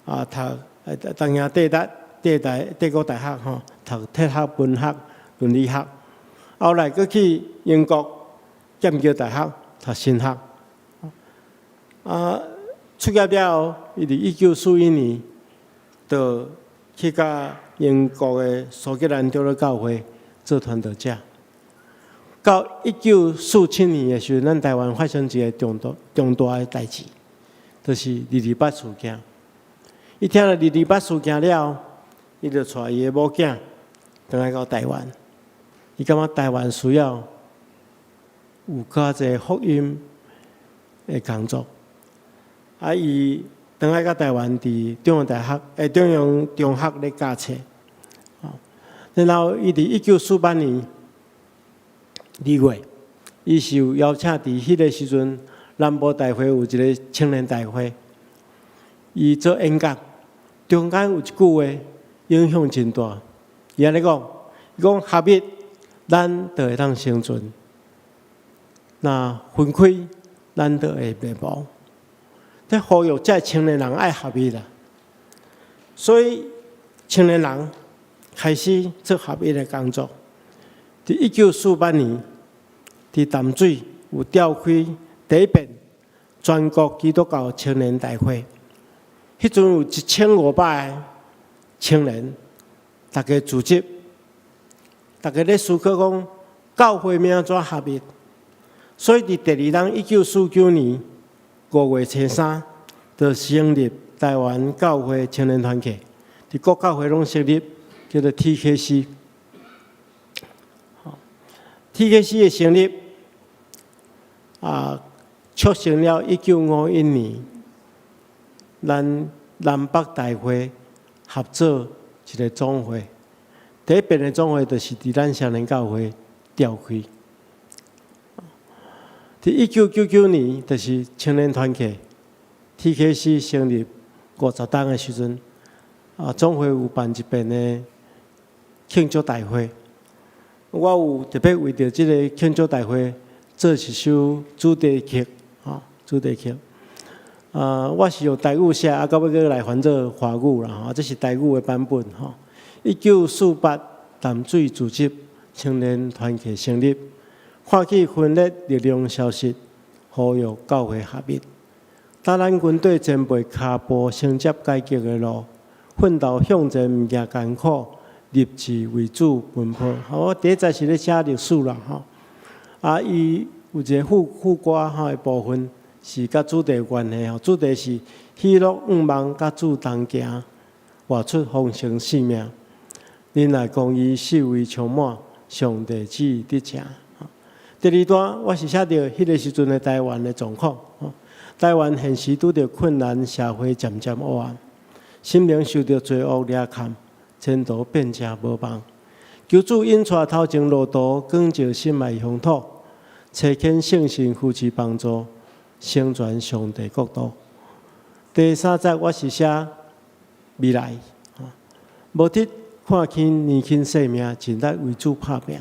啊，讀東京帝大、帝大、帝國大學吼，讀哲學、文學、倫理學，後來閣去英國劍橋大學讀神學。啊，出業了後，伊佇1941年，就去佮英國的蘇格蘭長老教會做傳道者。到1947年的時陣，咱台灣發生一個重大重大的代誌，就是二二八事件。伊聽著二二八事件了，伊就帶伊的某囝轉來到台灣。伊感覺台灣需要有較濟福音的工作。啊，伊轉來到台灣，佇中央大學、欸中央中學咧教冊。然後伊佇1948年2月，伊受邀請佇彼個時陣，南部大會有一個青年大會，伊做演講，中間有一句話影響真大。伊按呢講，伊講合一，咱就會當生存；若分開，咱就會滅亡。這呼籲這青年人愛合一啦。所以青年人開始做合一的工作。佇1948年，佇淡水有召開第一遍全國基督教青年大會，彼陣有1500個青年，大家組織，大家咧思考講教會欲按怎合一。所以佇第二冬1949年5月初3，就成立台灣教會青年團契，佇各教會攏設立，叫做 TKC。TKC 的成立啊，促成了1951年，咱南北大會合做一個總會。第一遍的總會就是佇咱雙連教會召開。佇1999年，就是青年團契 TKC 成立50冬的時陣，啊，總會有辦一遍的慶祝大會。我有特別為著這個慶祝大會做一首主題曲，吼，主題曲。啊，我是用台語寫，啊，到尾閣來翻做華語啦，吼，這是台語的版本，吼。1948淡水組織青年團契成立，看見分裂力量消失，呼籲教會合一。帶咱軍隊前輩跤步承接改革的路，奮鬥向前毋驚艱苦，立志為主奔跑。好，我第一節是咧寫歷史啦，吼。啊，伊有一個副副歌吼的部分是佮主題有關係吼，主題是喜樂向望佮主同行，活出豐盛生命。仁愛公義四圍充滿，上帝旨意得成。第二段我是寫著彼個時陣的台灣的狀況。台灣現時拄著困難，社會漸漸黑暗，心靈受著罪惡掠崁，前途變成無望。求主引帶頭前路途，光照心愛鄉土，差遣聖神扶持幫助，成全上帝國度。第三節我是寫未來，無得看輕年輕生命，盡力為主拍拚，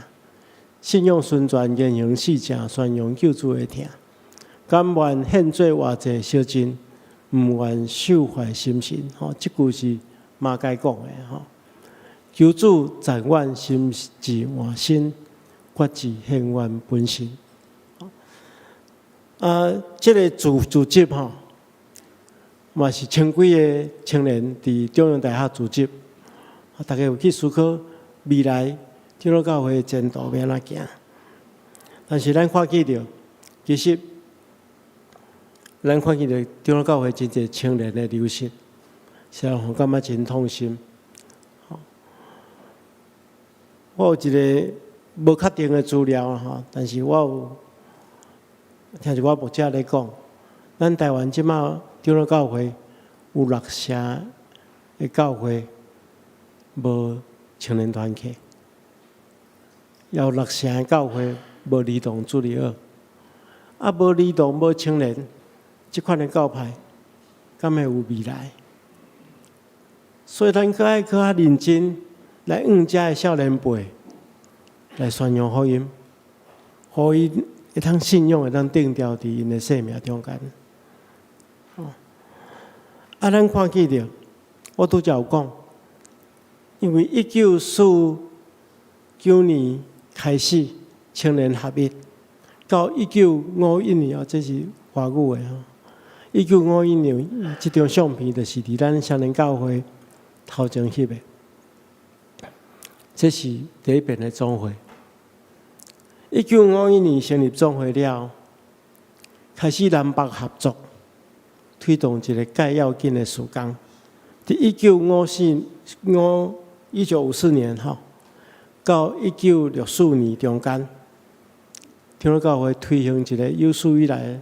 信仰純全，言行四正，宣揚救主的疼。甘願獻做活祭燒盡，毋願受壞心神。吼，這句是馬偕講的吼。求主賜阮心志換新，決志獻阮本身。啊，這個組織吼，嘛是千幾个青年佇中央大學組織。啊，大家有去思考未來長老教會前途欲按怎行？但是咱看見著，其實咱看見著長老教會真濟青年的流失，是讓我感覺真痛心。我有一個無確定的資料吼，但是我有聽一寡牧者咧講，咱台灣這馬長老教會有六成的教會無青年團契，有六成的教會無兒童主日學，啊，無兒童無青年，這款的教派，敢會有未來？所以咱閣愛閣較認真來向遮的少年輩來宣揚福音，予𪜶會當信仰會當定牢佇𪜶的生命中間。啊，咱看見著，我拄才有講，因為1949年開始青年合一，到1951年哦，這是華語的吼。1951年，這張相片就是佇咱雙連教會頭前翕的。這是第一遍的總會。1951年成立總會了，開始南北合作，推動一個蓋要緊的事工。佇1954年吼，到1964年中間，長老教會推行一個有史以來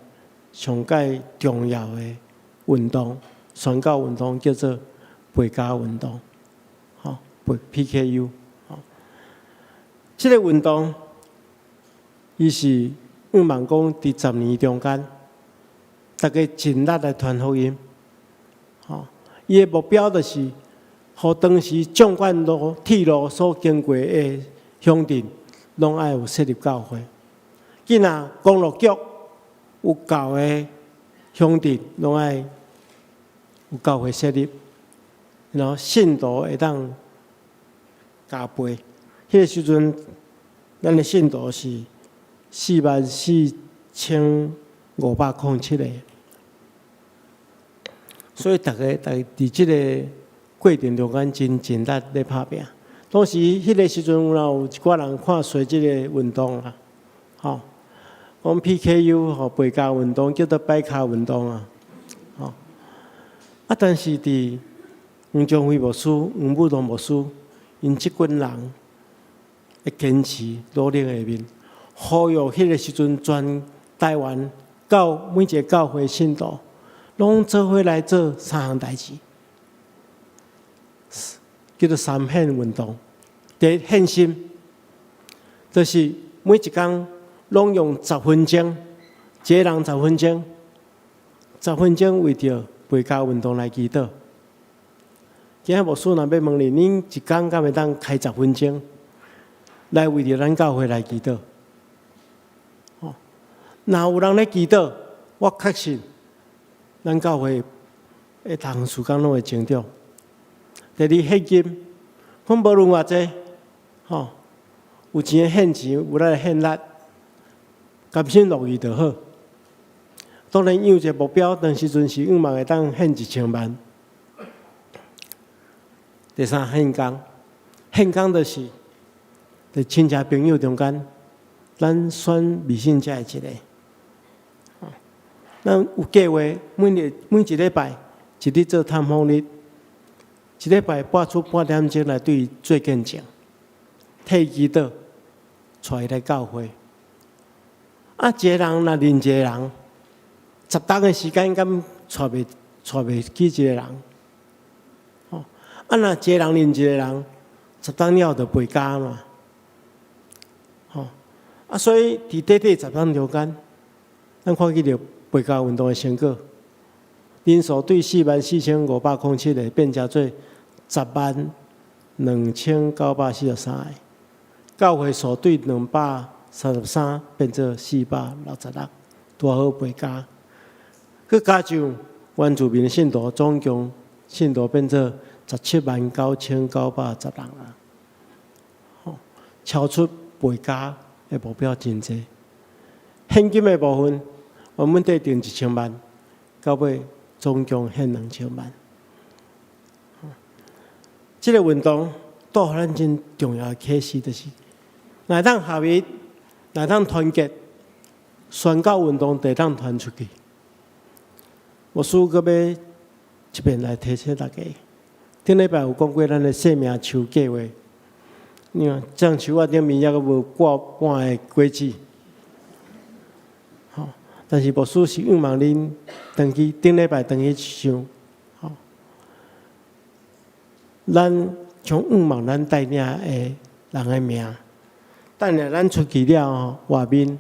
上蓋重要的運動，宣教運動叫做陪加運動，吼，PKU。這個運動，伊是向望講，佇10年中間，大家盡力來傳福音，吼，伊的目標就是，予當時縱貫路鐵路所經過的鄉鎮，攏愛有設立教會。既若公路局有夠的鄉鎮，攏愛有教會設立。然後信徒會當加倍。彼個時陣，咱的信徒是44,507個，所以逐家逐佇這个過程中間真盡力咧拍拚。當時彼個時陣有有一寡人看衰這個運動啦，吼，講 PKU 吼背跤運動叫做擺跤運動啊，吼，啊，但是佇黃宗輝牧師、黃武龍牧師，𪜶這群人的堅持努力下面，呼籲彼個時陣全台灣教每一个教會信徒，攏做伙來做三項代誌，叫做三獻運動。第一，獻心，就是每一工攏用十分鐘，一個人十分鐘，十分鐘為著背跤運動來祈禱。今仔牧師若欲問你，恁一工敢會當開十分鐘來為著咱教會來祈禱？吼，若有人咧祈禱，我確信咱教會的逐項事工攏會成長。第二，獻金，講無論偌濟，吼，有錢的獻錢，有力的獻力，甘心樂意就好。當然有一个目標，當時陣是向望會當獻1000萬。第三，獻工，獻工就是佇親戚朋友中間，咱選未信者的一个。咱有計劃，每日每一禮拜一日做探訪日，一禮拜撥出半點鐘來對伊做見證，替伊祈禱，帶伊來教會。啊，一个人若認一个人，10冬的時間敢帶袂起一个人？吼，啊，若一个人認一个人，十冬了後就倍加嘛。吼，啊，所以佇短短10冬中間，咱看見著背跤運動的成果，人數對44,507個變成做102,943個，教會數對233變做466，拄好倍加。閣加上原住民信徒，總共信徒變做179,910人啊！吼，超出倍加的目標真濟。獻金的部分，原本底定一千萬，到尾總共獻2000萬。這个運動帶予咱真重要的啟示，就是若會當合一，若會當團結，宣教運動就會當傳出去。牧師閣欲這遍來提醒大家，頂禮拜有講過咱的生命樹計劃。你看，這樣樹仔頂面猶閣無掛半个果子，吼！但是牧師是向望恁轉去頂禮拜轉去想，吼，咱將向望咱帶領的人的名，等下咱出去了後，外面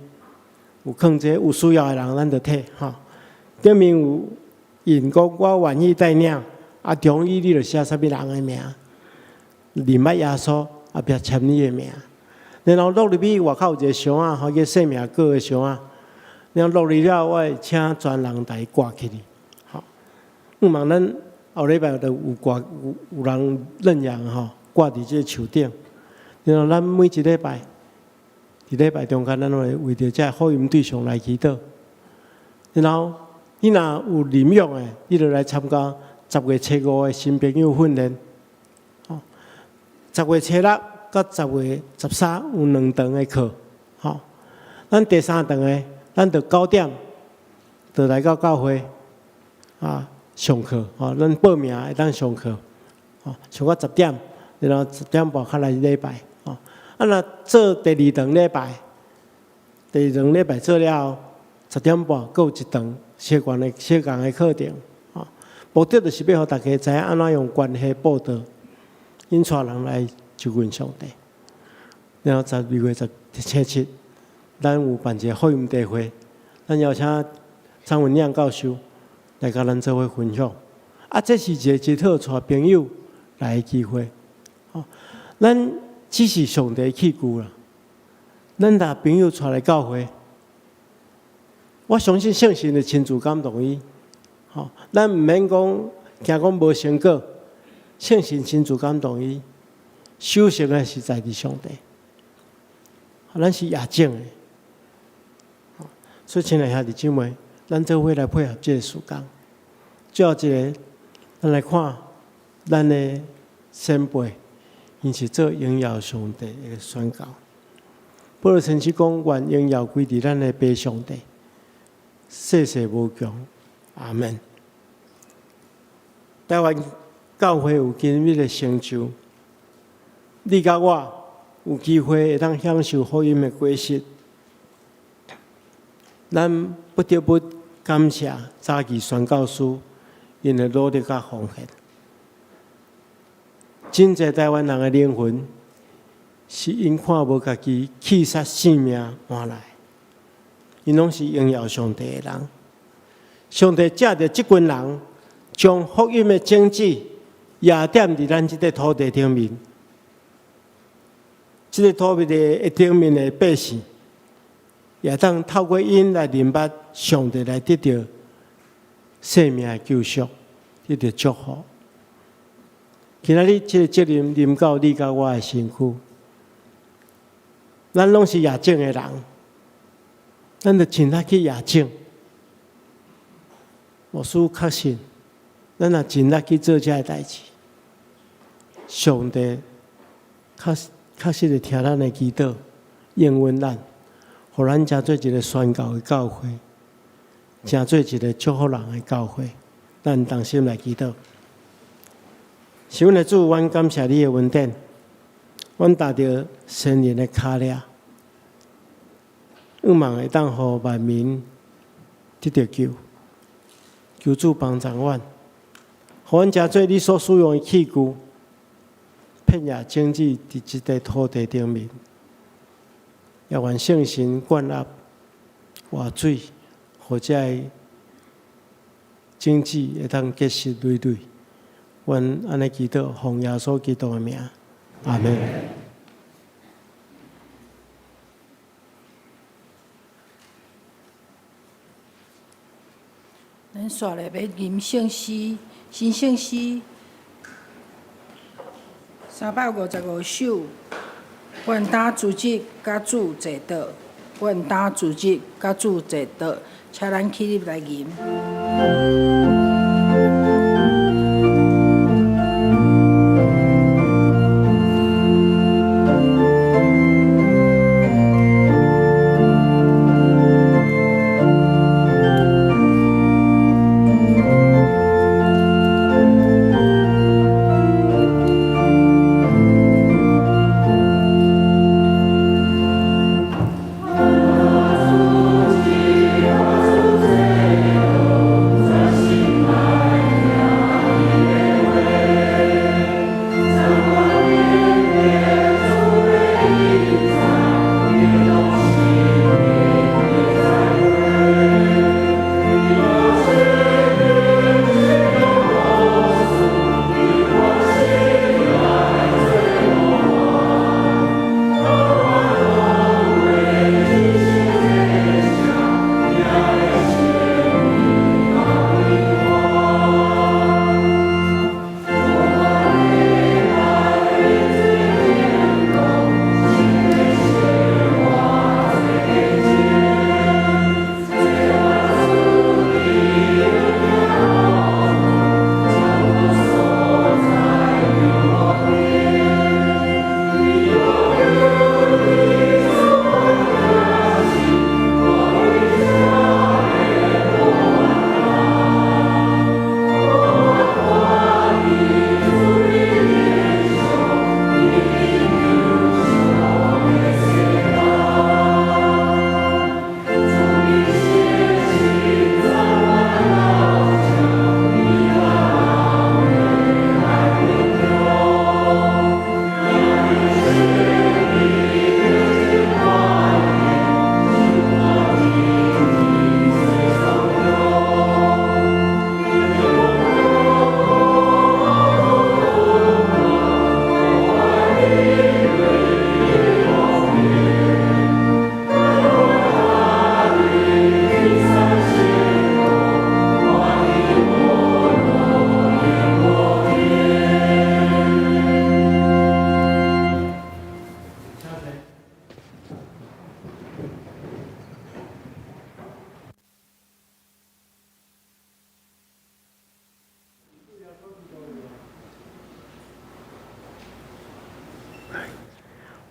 有囥這有需要的人，咱就提吼。頂面有印講我願意帶領，啊，同意你就寫啥物人的名，認捌耶穌，後壁簽你的名。然後落入去外口有一个箱仔，吼，叫生命果的箱仔。然後落去了，我會請專人共伊掛起去。吼，向望咱後禮拜就有掛有人認養吼，掛佇這个樹頂。然後咱每一禮拜，佇禮拜中間，咱會為著這福音對象來祈禱。然後你若有認養的，你就來參加10月初5的新朋友訓練。吼，10月初6佮10月13有兩堂的課。吼，咱第三堂的，咱就9點就來到教會啊上課。吼，咱報名會當上課。吼，上到十點，然後10點半較來禮拜。吼，啊，若做第二堂禮拜，第二堂禮拜做了後，十點半閣有一堂小關的小共的課程。吼，目的就是欲予大家知影按怎用關係佈道，引帶人來就近上帝。然後12月17，咱有辦一个福音大會，咱邀請張文亮教授來共咱做伙分享。啊，這是一個真好帶朋友來的機會。吼，咱只是上帝器具啦。咱若朋友帶來教會，我相信聖神會親自感動伊。吼，咱毋免講驚講無成果，聖神親自感動伊，首先的是在佇上帝。咱是夜種的，所以親愛兄弟姊妹，咱做伙來配合這个事工。最後一个，咱來看咱的先輩，𪜶是做榮耀上帝的宣教。保羅先知講：願榮耀歸佇咱的父上帝，世世無窮。阿門。台灣教會有今日的成就，你佮我有機會會當享受福音的果實，咱不得不感謝早期宣教師𪜶的努力佮奉獻。真濟台灣人的靈魂是𪜶看無家己棄殺性命換來，𪜶攏是榮耀上帝的人。上帝藉著這群人，將福音的種子掖點佇咱這塊土地頂面。這个土地的頂面的百姓，也當透過𪜶來認捌上帝，來得著生命的救贖，得著祝福。今仔日這个責任臨到你佮我的身軀，咱攏是夜種的人，咱著盡力去夜種。牧師確信，咱若盡力去做這个代誌，上帝確實會聽咱的祈禱，應允咱，予咱成做一个宣教的教會，成做一个祝福人的教會。咱同心來祈禱。是阮的主，阮感謝你的恩典，阮踏著先人的跤跡，向望會當予萬民得著救。求主幫助阮，予阮成做你所使用的器具，遍野種子佇這塊土地頂面，也願聖神灌壓活水，予這个種子會當結實累累。阮按呢祈禱，奉耶穌基督的名，阿門。咱紲來欲吟聖詩，新聖詩355首。願擔主日佮主坐桌，願擔主日佮主坐桌，請咱起立來吟。主日，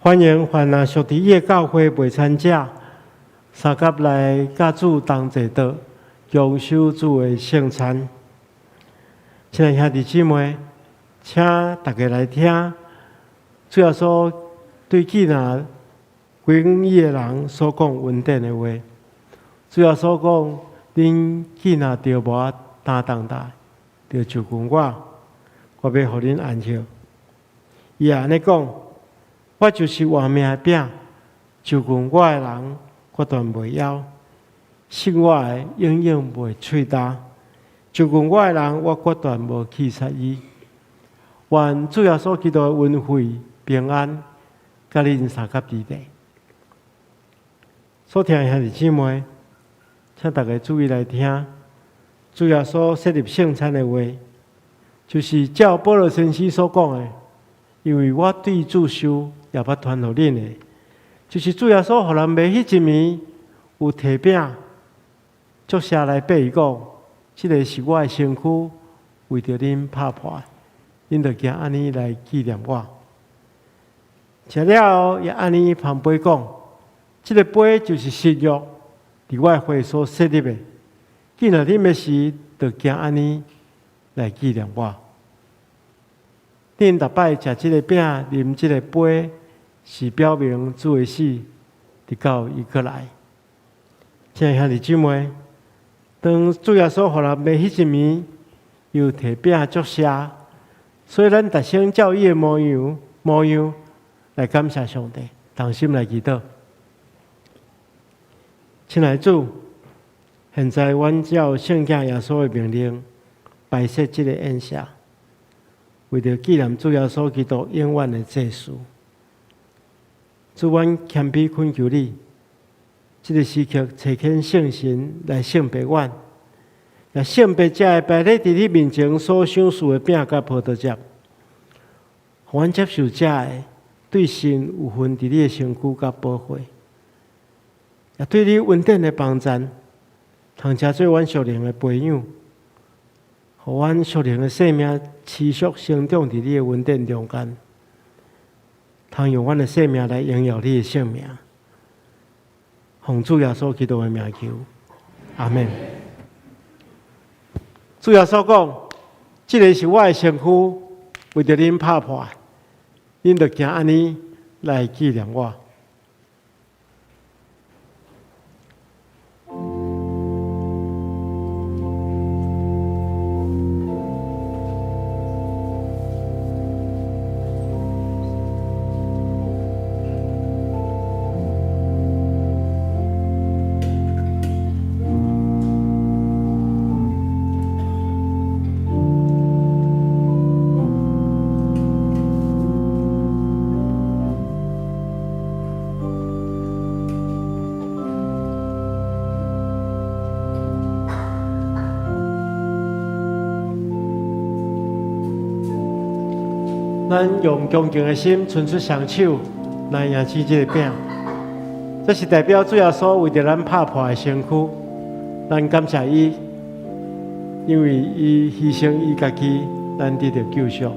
歡迎凡若屬佇伊的教會袂參者，相佮來佮主同齊桌，共守主的聖餐。親愛兄弟姊妹，請大家來聽，主耶穌對紀念歸向伊的人所講恩典的話。主耶穌講：恁既若著無擔重擔，就就近我，我欲予恁安息。伊也按呢講：我就是活命的餅，就近我的人，決斷袂枵；信我的，永遠袂喙焦。就近我的人，我決斷無棄殺伊。願主耶穌基督的恩惠平安，佮恁相佮佇咧。所聽的兄弟姊妹，請大家注意來聽，主耶穌設立聖餐的話，就是照保羅先生所講的，因為我對主受，也捌傳予恁的，就是主耶穌予人賣彼一暝，有提餅，祝謝來擘伊講，這个是我的身軀，為著恁拍破，恁著行按呢來紀念我。食了後，也按呢捧杯講，這个杯就是新約，佇我的血所設立的。既若啉的時，就行按呢來紀念我。恁逐擺食這个餅、啉這个杯，是表明主的死，直到伊閣來。親愛兄弟姊妹，當主耶穌予人賣彼一暝，又提餅祝謝，所以咱逐先照伊的模樣來感謝上帝，同心來祈禱。親愛主，現在阮照聖子耶穌的命令，擺設這个宴席，為著紀念主耶穌基督永遠的祭司。主，阮謙卑懇求你，這个時刻差遣聖神來聖別阮，也聖別這个擺佇你面前所賞賜的餅佮葡萄汁，予阮接受這个對神有份佇你的身軀佮寶血，也對你恩典的幫贊，通成做阮屬靈的培養，予阮屬靈的生命持續成長佇你的恩典中間，通用阮的生命來榮耀你的聖名。奉主耶穌基督的名求，阿們。主耶穌講：這个是我的身軀，為著恁拍破，恁著行按呢來紀念我。咱用恭敬的心，伸出雙手來迎接這个餅，這是代表主耶穌為著咱拍破的身軀。咱感謝伊，因為伊犧牲伊家己，咱得著救贖。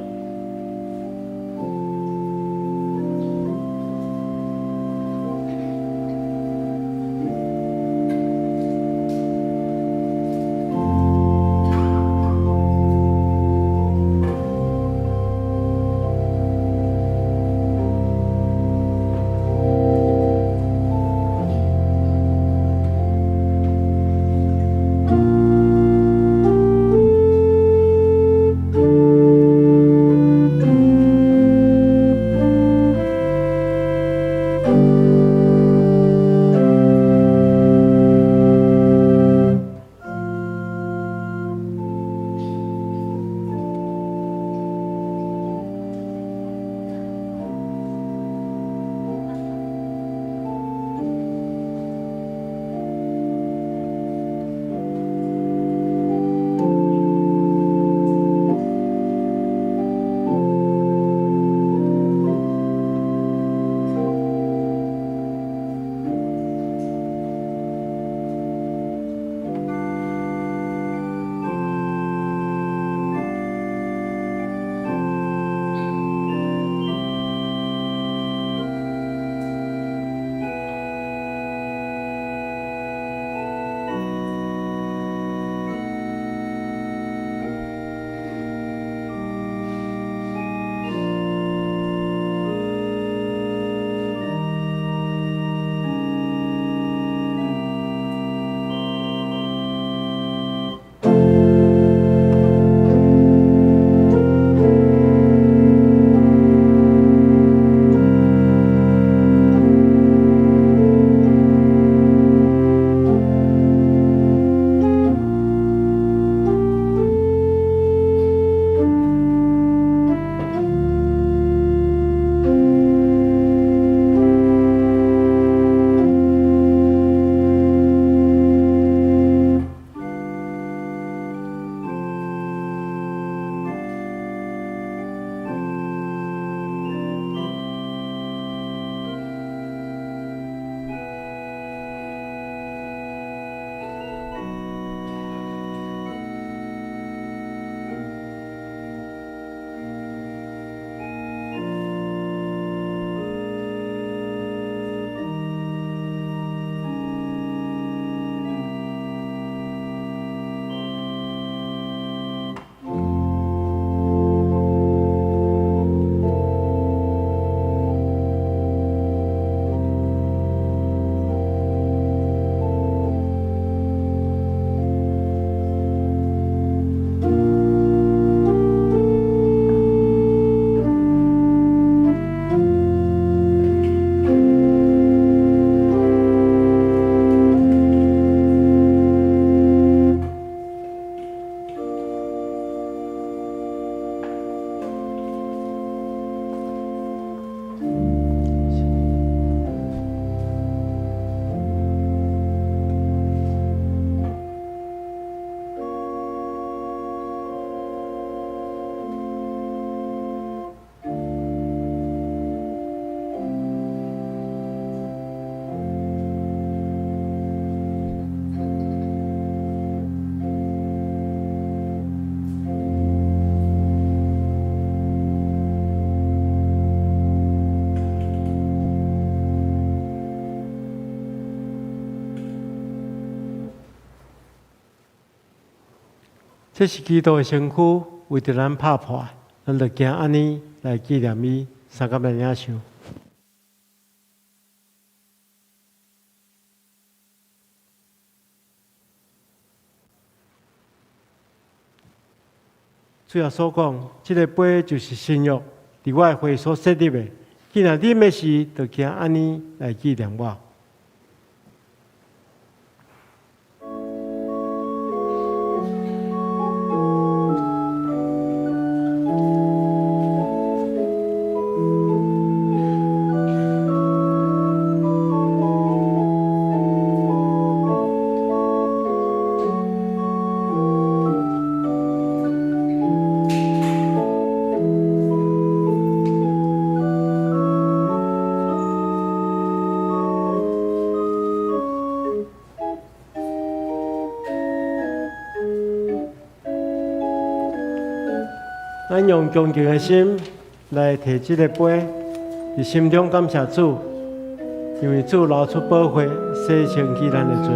這是基督的身軀，為著咱拍破，咱就行按呢來紀念伊，相佮來領受。主耶穌講：這个杯就是新約，佇我的血所設立的。既然啉的時，就行按呢來紀念我。咱用恭敬的心來提這个杯，佇心中感謝主，因為主流出寶血，洗清去咱的罪。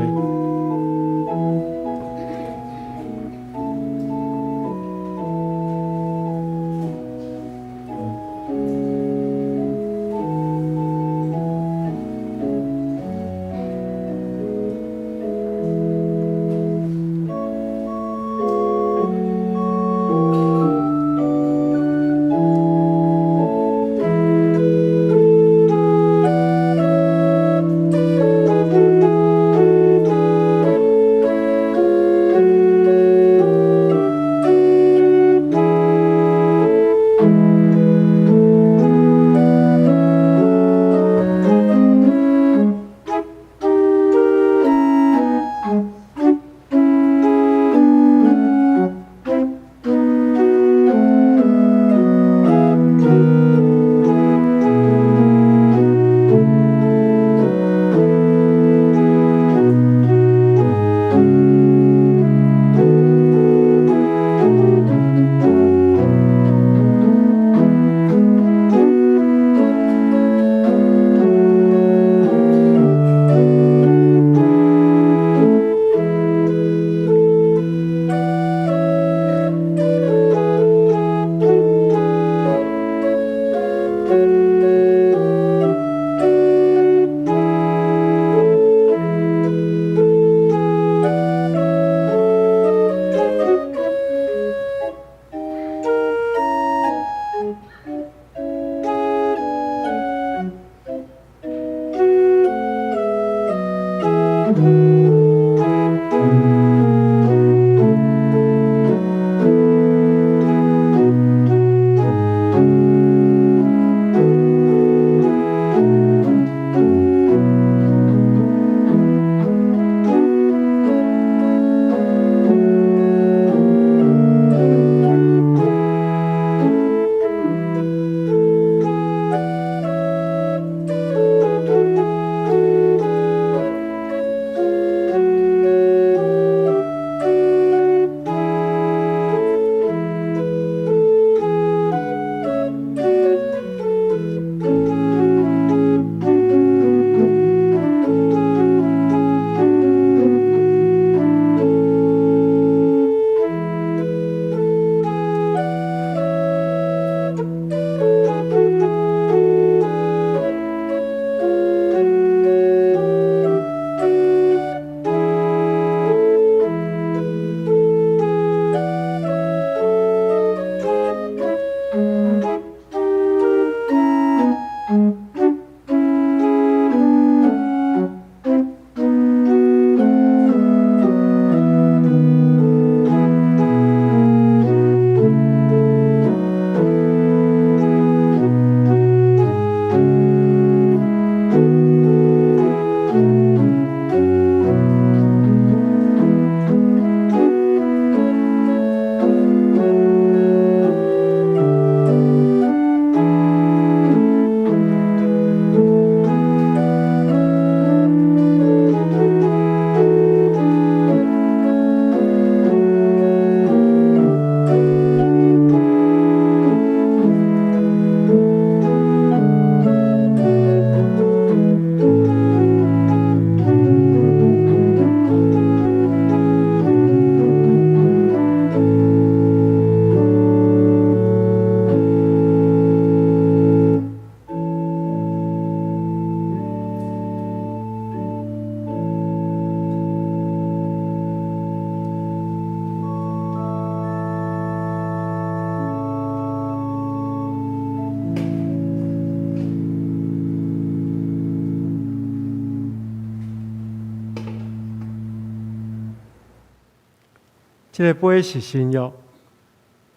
這个杯是新約，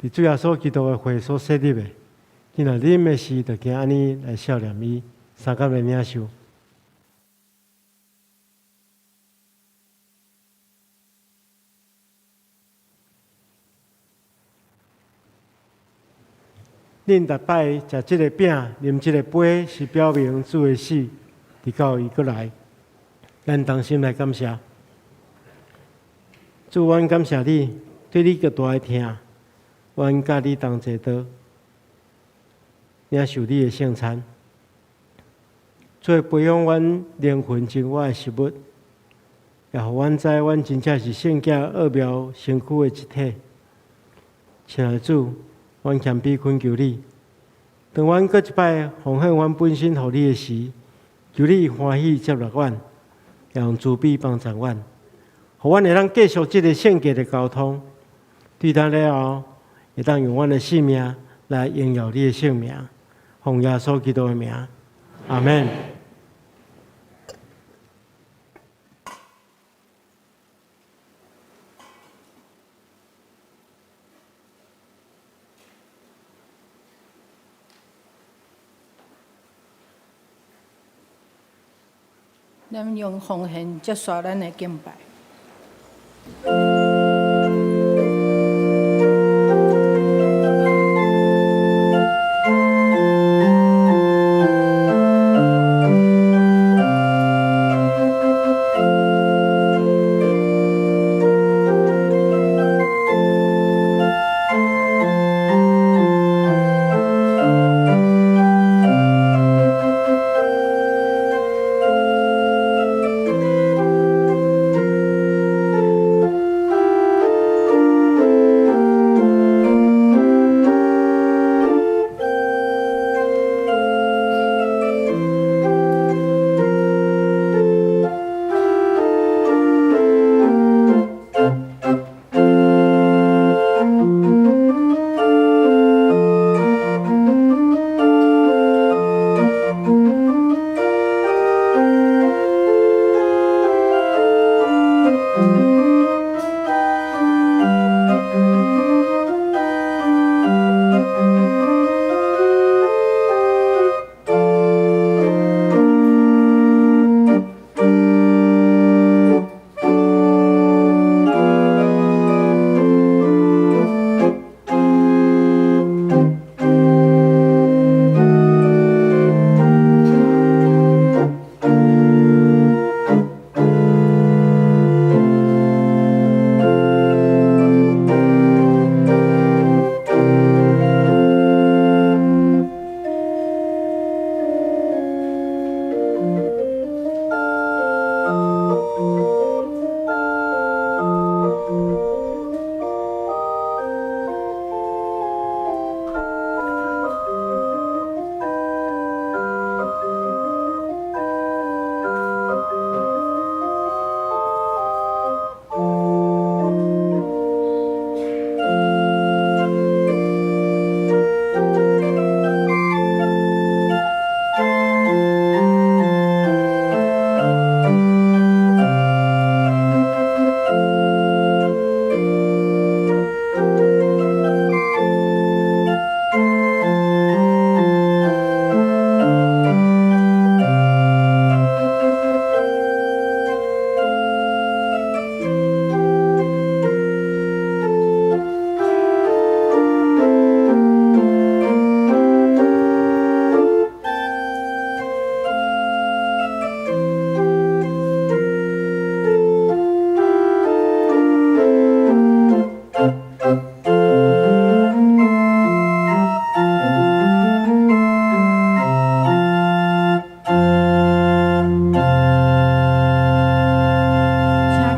佇主耶穌基督的血所設立的。你若啉的時，就行按呢來數念伊，相佮來領受。恁逐擺食這个餅、啉這个杯，是表明主的死，直到伊閣來。咱同心來感謝主，阮感謝你，對你極大的疼，阮佮你同齊桌，領受你的聖餐，做培養阮靈魂生活的食物，也予阮知阮真正是聖潔奧妙身軀的一體。親愛的主，阮謙卑懇求你，當阮閣一擺奉獻阮本身予你的時，求你歡喜接納阮，也用慈悲幫助阮，予阮會當繼續這個聖潔的交通。對咱了後，會當用阮的性命來榮耀你的聖名，奉耶穌基督的名，阿們。咱用奉獻結束咱的敬拜。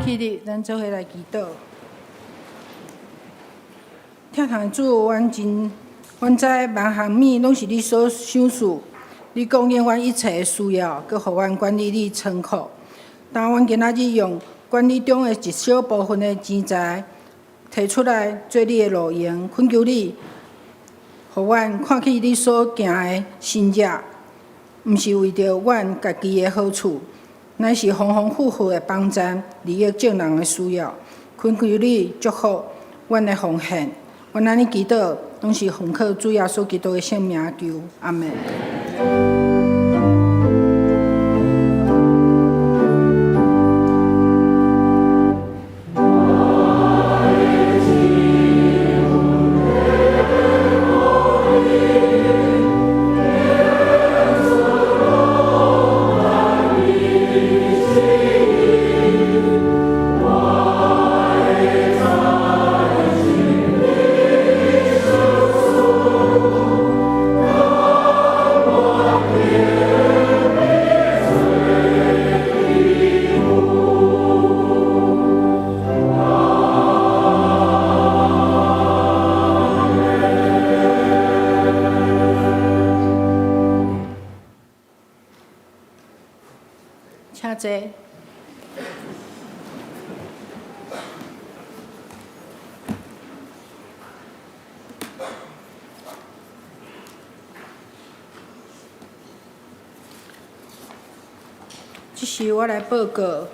請起立，咱做伙來祈禱。疼痛的主，阮真，阮知萬項物攏是你所賞賜，你供應阮一切的需要，閣予阮管理你倉庫。當阮今仔日用管理中的一小部分的錢財提出來做你的路用，懇求你，予阮看見你所行的神蹟，毋是為著阮家己的好處，乃是豐豐富富的幫贊利益眾人的需要。懇求你祝福阮的奉獻。阮按呢祈禱，攏是奉靠主耶穌基督的聖名求，阿門。請坐。這是我來報告，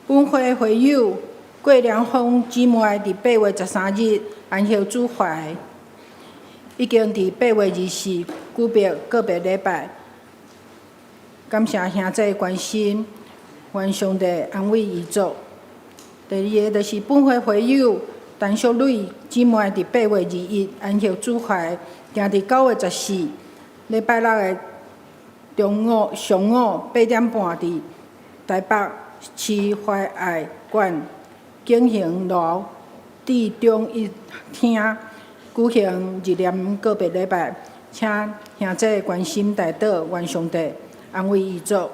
本會會友郭良鳳姊妹佇8月13日安息主懷，已經佇8月24舉辦告別禮拜。感謝兄弟關心，願上帝安慰遺族。第二個就是本會會友陳淑蕊姊妹佇8月21安息主懷，定佇9月14禮拜六的中午上午8點半，佇台北市懷愛館景行樓至中一廳舉行日念告別禮拜，請兄弟關心代禱，願上帝安慰遺族。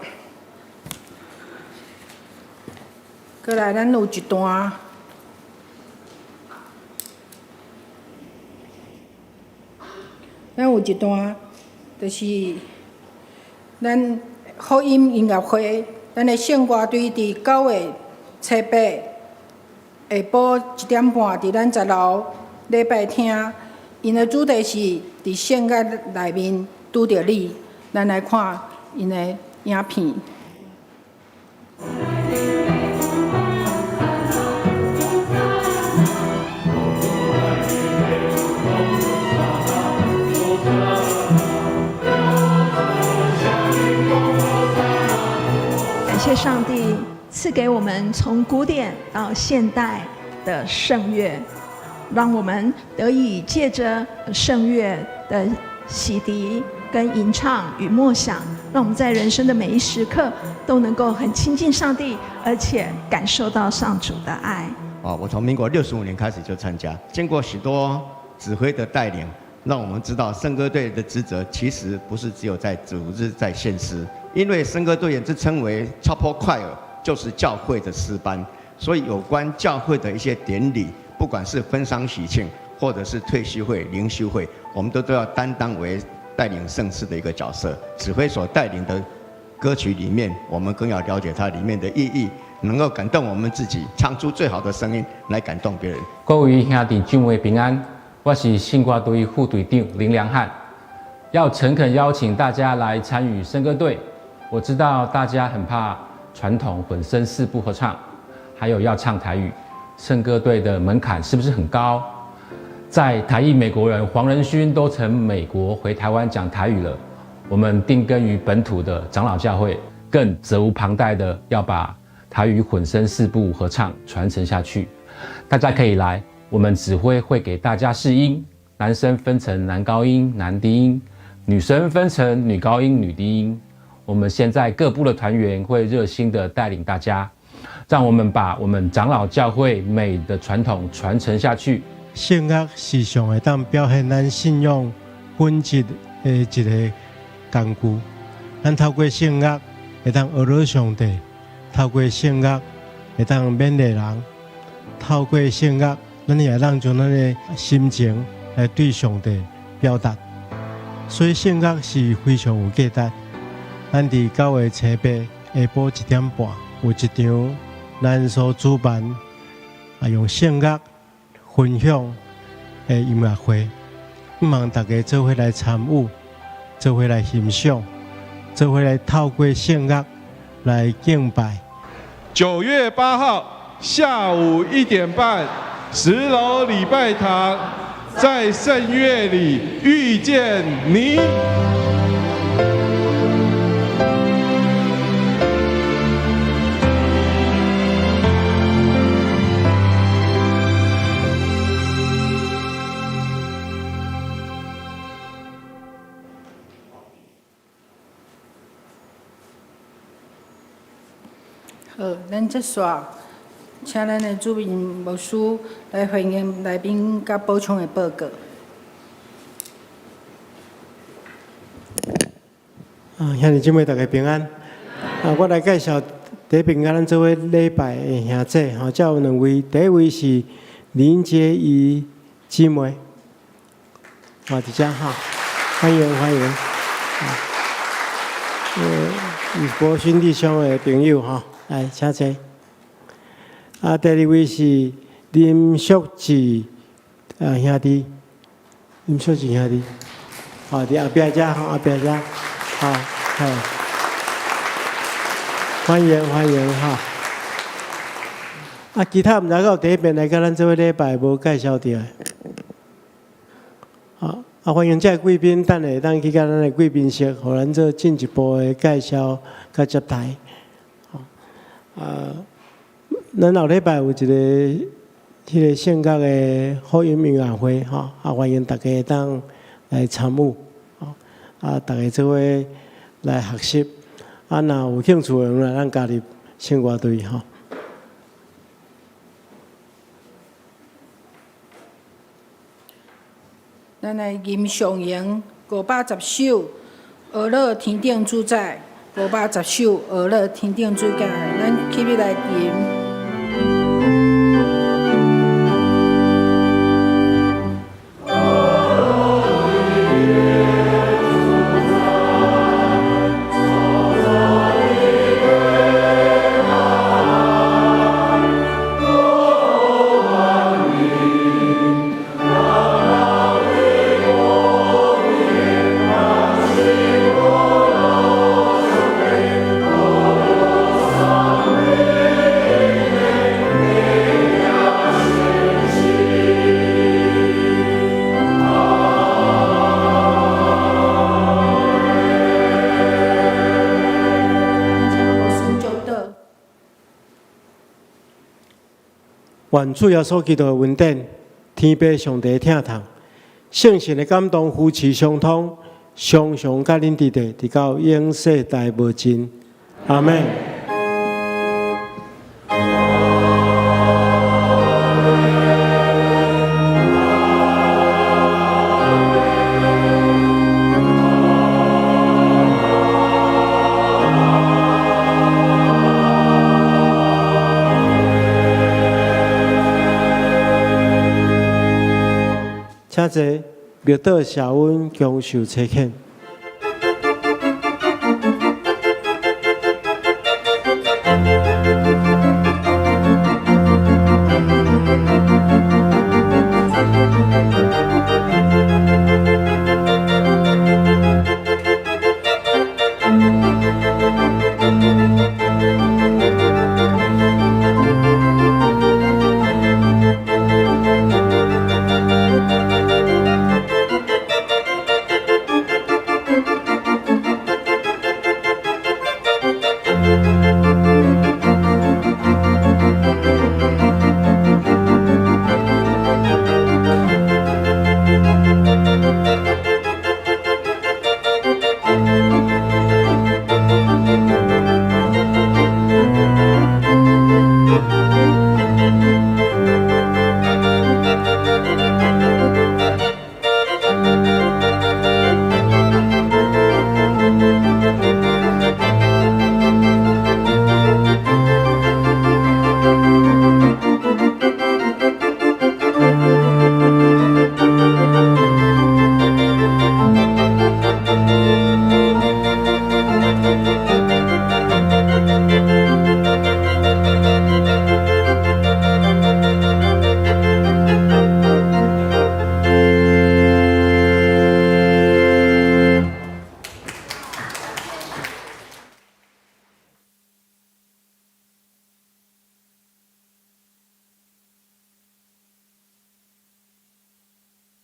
過來，咱有一段，咱有一段，就是咱福音音樂會，咱的聖歌隊佇9月7、8下晡1點半，佇咱10樓禮拜廳，𪜶的主題是佇聖樂內面拄著你，咱來看𪜶的影片。感謝上帝賜給我們從古典到現代的聖樂，讓我們得以借着聖樂的洗滌跟吟唱與默想，讓我們在人生的每一時刻都能夠很親近上帝，而且感受到上主的愛。哦，我從民國65年開始就參加，經過許多指揮的帶領，讓我們知道聖歌隊的職責其實不是只有在組織在獻詩，因為聖歌隊員之稱為 Chapel Choir，就是教會的詩班，所以有關教會的一些典禮，不管是婚喪喜慶，或者是退修會、靈修會，我們都要擔當為帶領聖詩的一個角色。指揮所帶領的歌曲裡面，我們更要了解它裡面的意義，能夠感動我們自己，唱出最好的聲音來感動別人。各位兄弟姊妹平安，我是聖歌隊副隊長林良漢，要誠懇邀請大家來參與聖歌隊。我知道大家很怕傳統混聲四部合唱，還有要唱台語，聖歌隊的門檻是不是很高？在台裔美國人黃仁勳都從美國回台灣講台語了，我們定根於本土的長老教會，更責無旁貸的要把台語混聲四部合唱傳承下去。大家可以來，我們指揮會給大家試音，男生分成男高音、男低音，女生分成女高音、女低音。我們現在各部的團員會熱心的帶領大家，讓我們把我們長老教會美的傳統傳承下去。聖樂是上會當表現咱信仰本質的一个工具。咱透過聖樂會當學到上帝，透過聖樂會當勉勵人，透過聖樂，咱也會當將咱的心情來對上帝表達。所以聖樂是非常有價值。咱佇9月7、8下晡1點半有一場咱所主辦啊，用聖樂分享的音樂會，希望大家做伙來參與，做伙來欣賞，做伙來透過聖樂來敬拜。9月8號下午1點半，10樓禮拜堂，在聖樂裡遇見你。好，咱接續，請咱的主任牧師來歡迎來賓佮補充的報告。啊，兄弟姊妹大家平安。啊，我來介紹第一遍佮咱做伙禮拜的兄姐，吼，這有兩位，第一位是林潔儀姊妹，好，佇遮哈，歡迎歡迎。啊，博勳弟兄的朋友吼，來請坐。啊，第二位是林淑志啊兄弟，林淑志兄弟，好，佇後壁遮吼，後壁遮。好，好，歡迎歡迎哈！啊，其他毋知閣有佇彼邊來佮咱做伙禮拜無介紹著的。好，啊，歡迎這個貴賓，等下會當去佮咱的貴賓室，予咱做進一步的介紹佮接待。啊，咱後禮拜有一個彼個聖樂的福音音樂會，吼，啊，歡迎大家會當來參與。啊！大家做伙來學習。啊，若有興趣的，來咱加入聖歌隊吼。咱來吟上詠510首《呵咾天頂主宰》，510首《呵咾天頂主宰》，咱起立來吟。願主耶穌基督的恩典，天父上帝的疼痛，聖神的感動，扶持相通，常常佮恁佇咧，直到永世代無盡。阿們。請坐，默禱社溫享受差遣。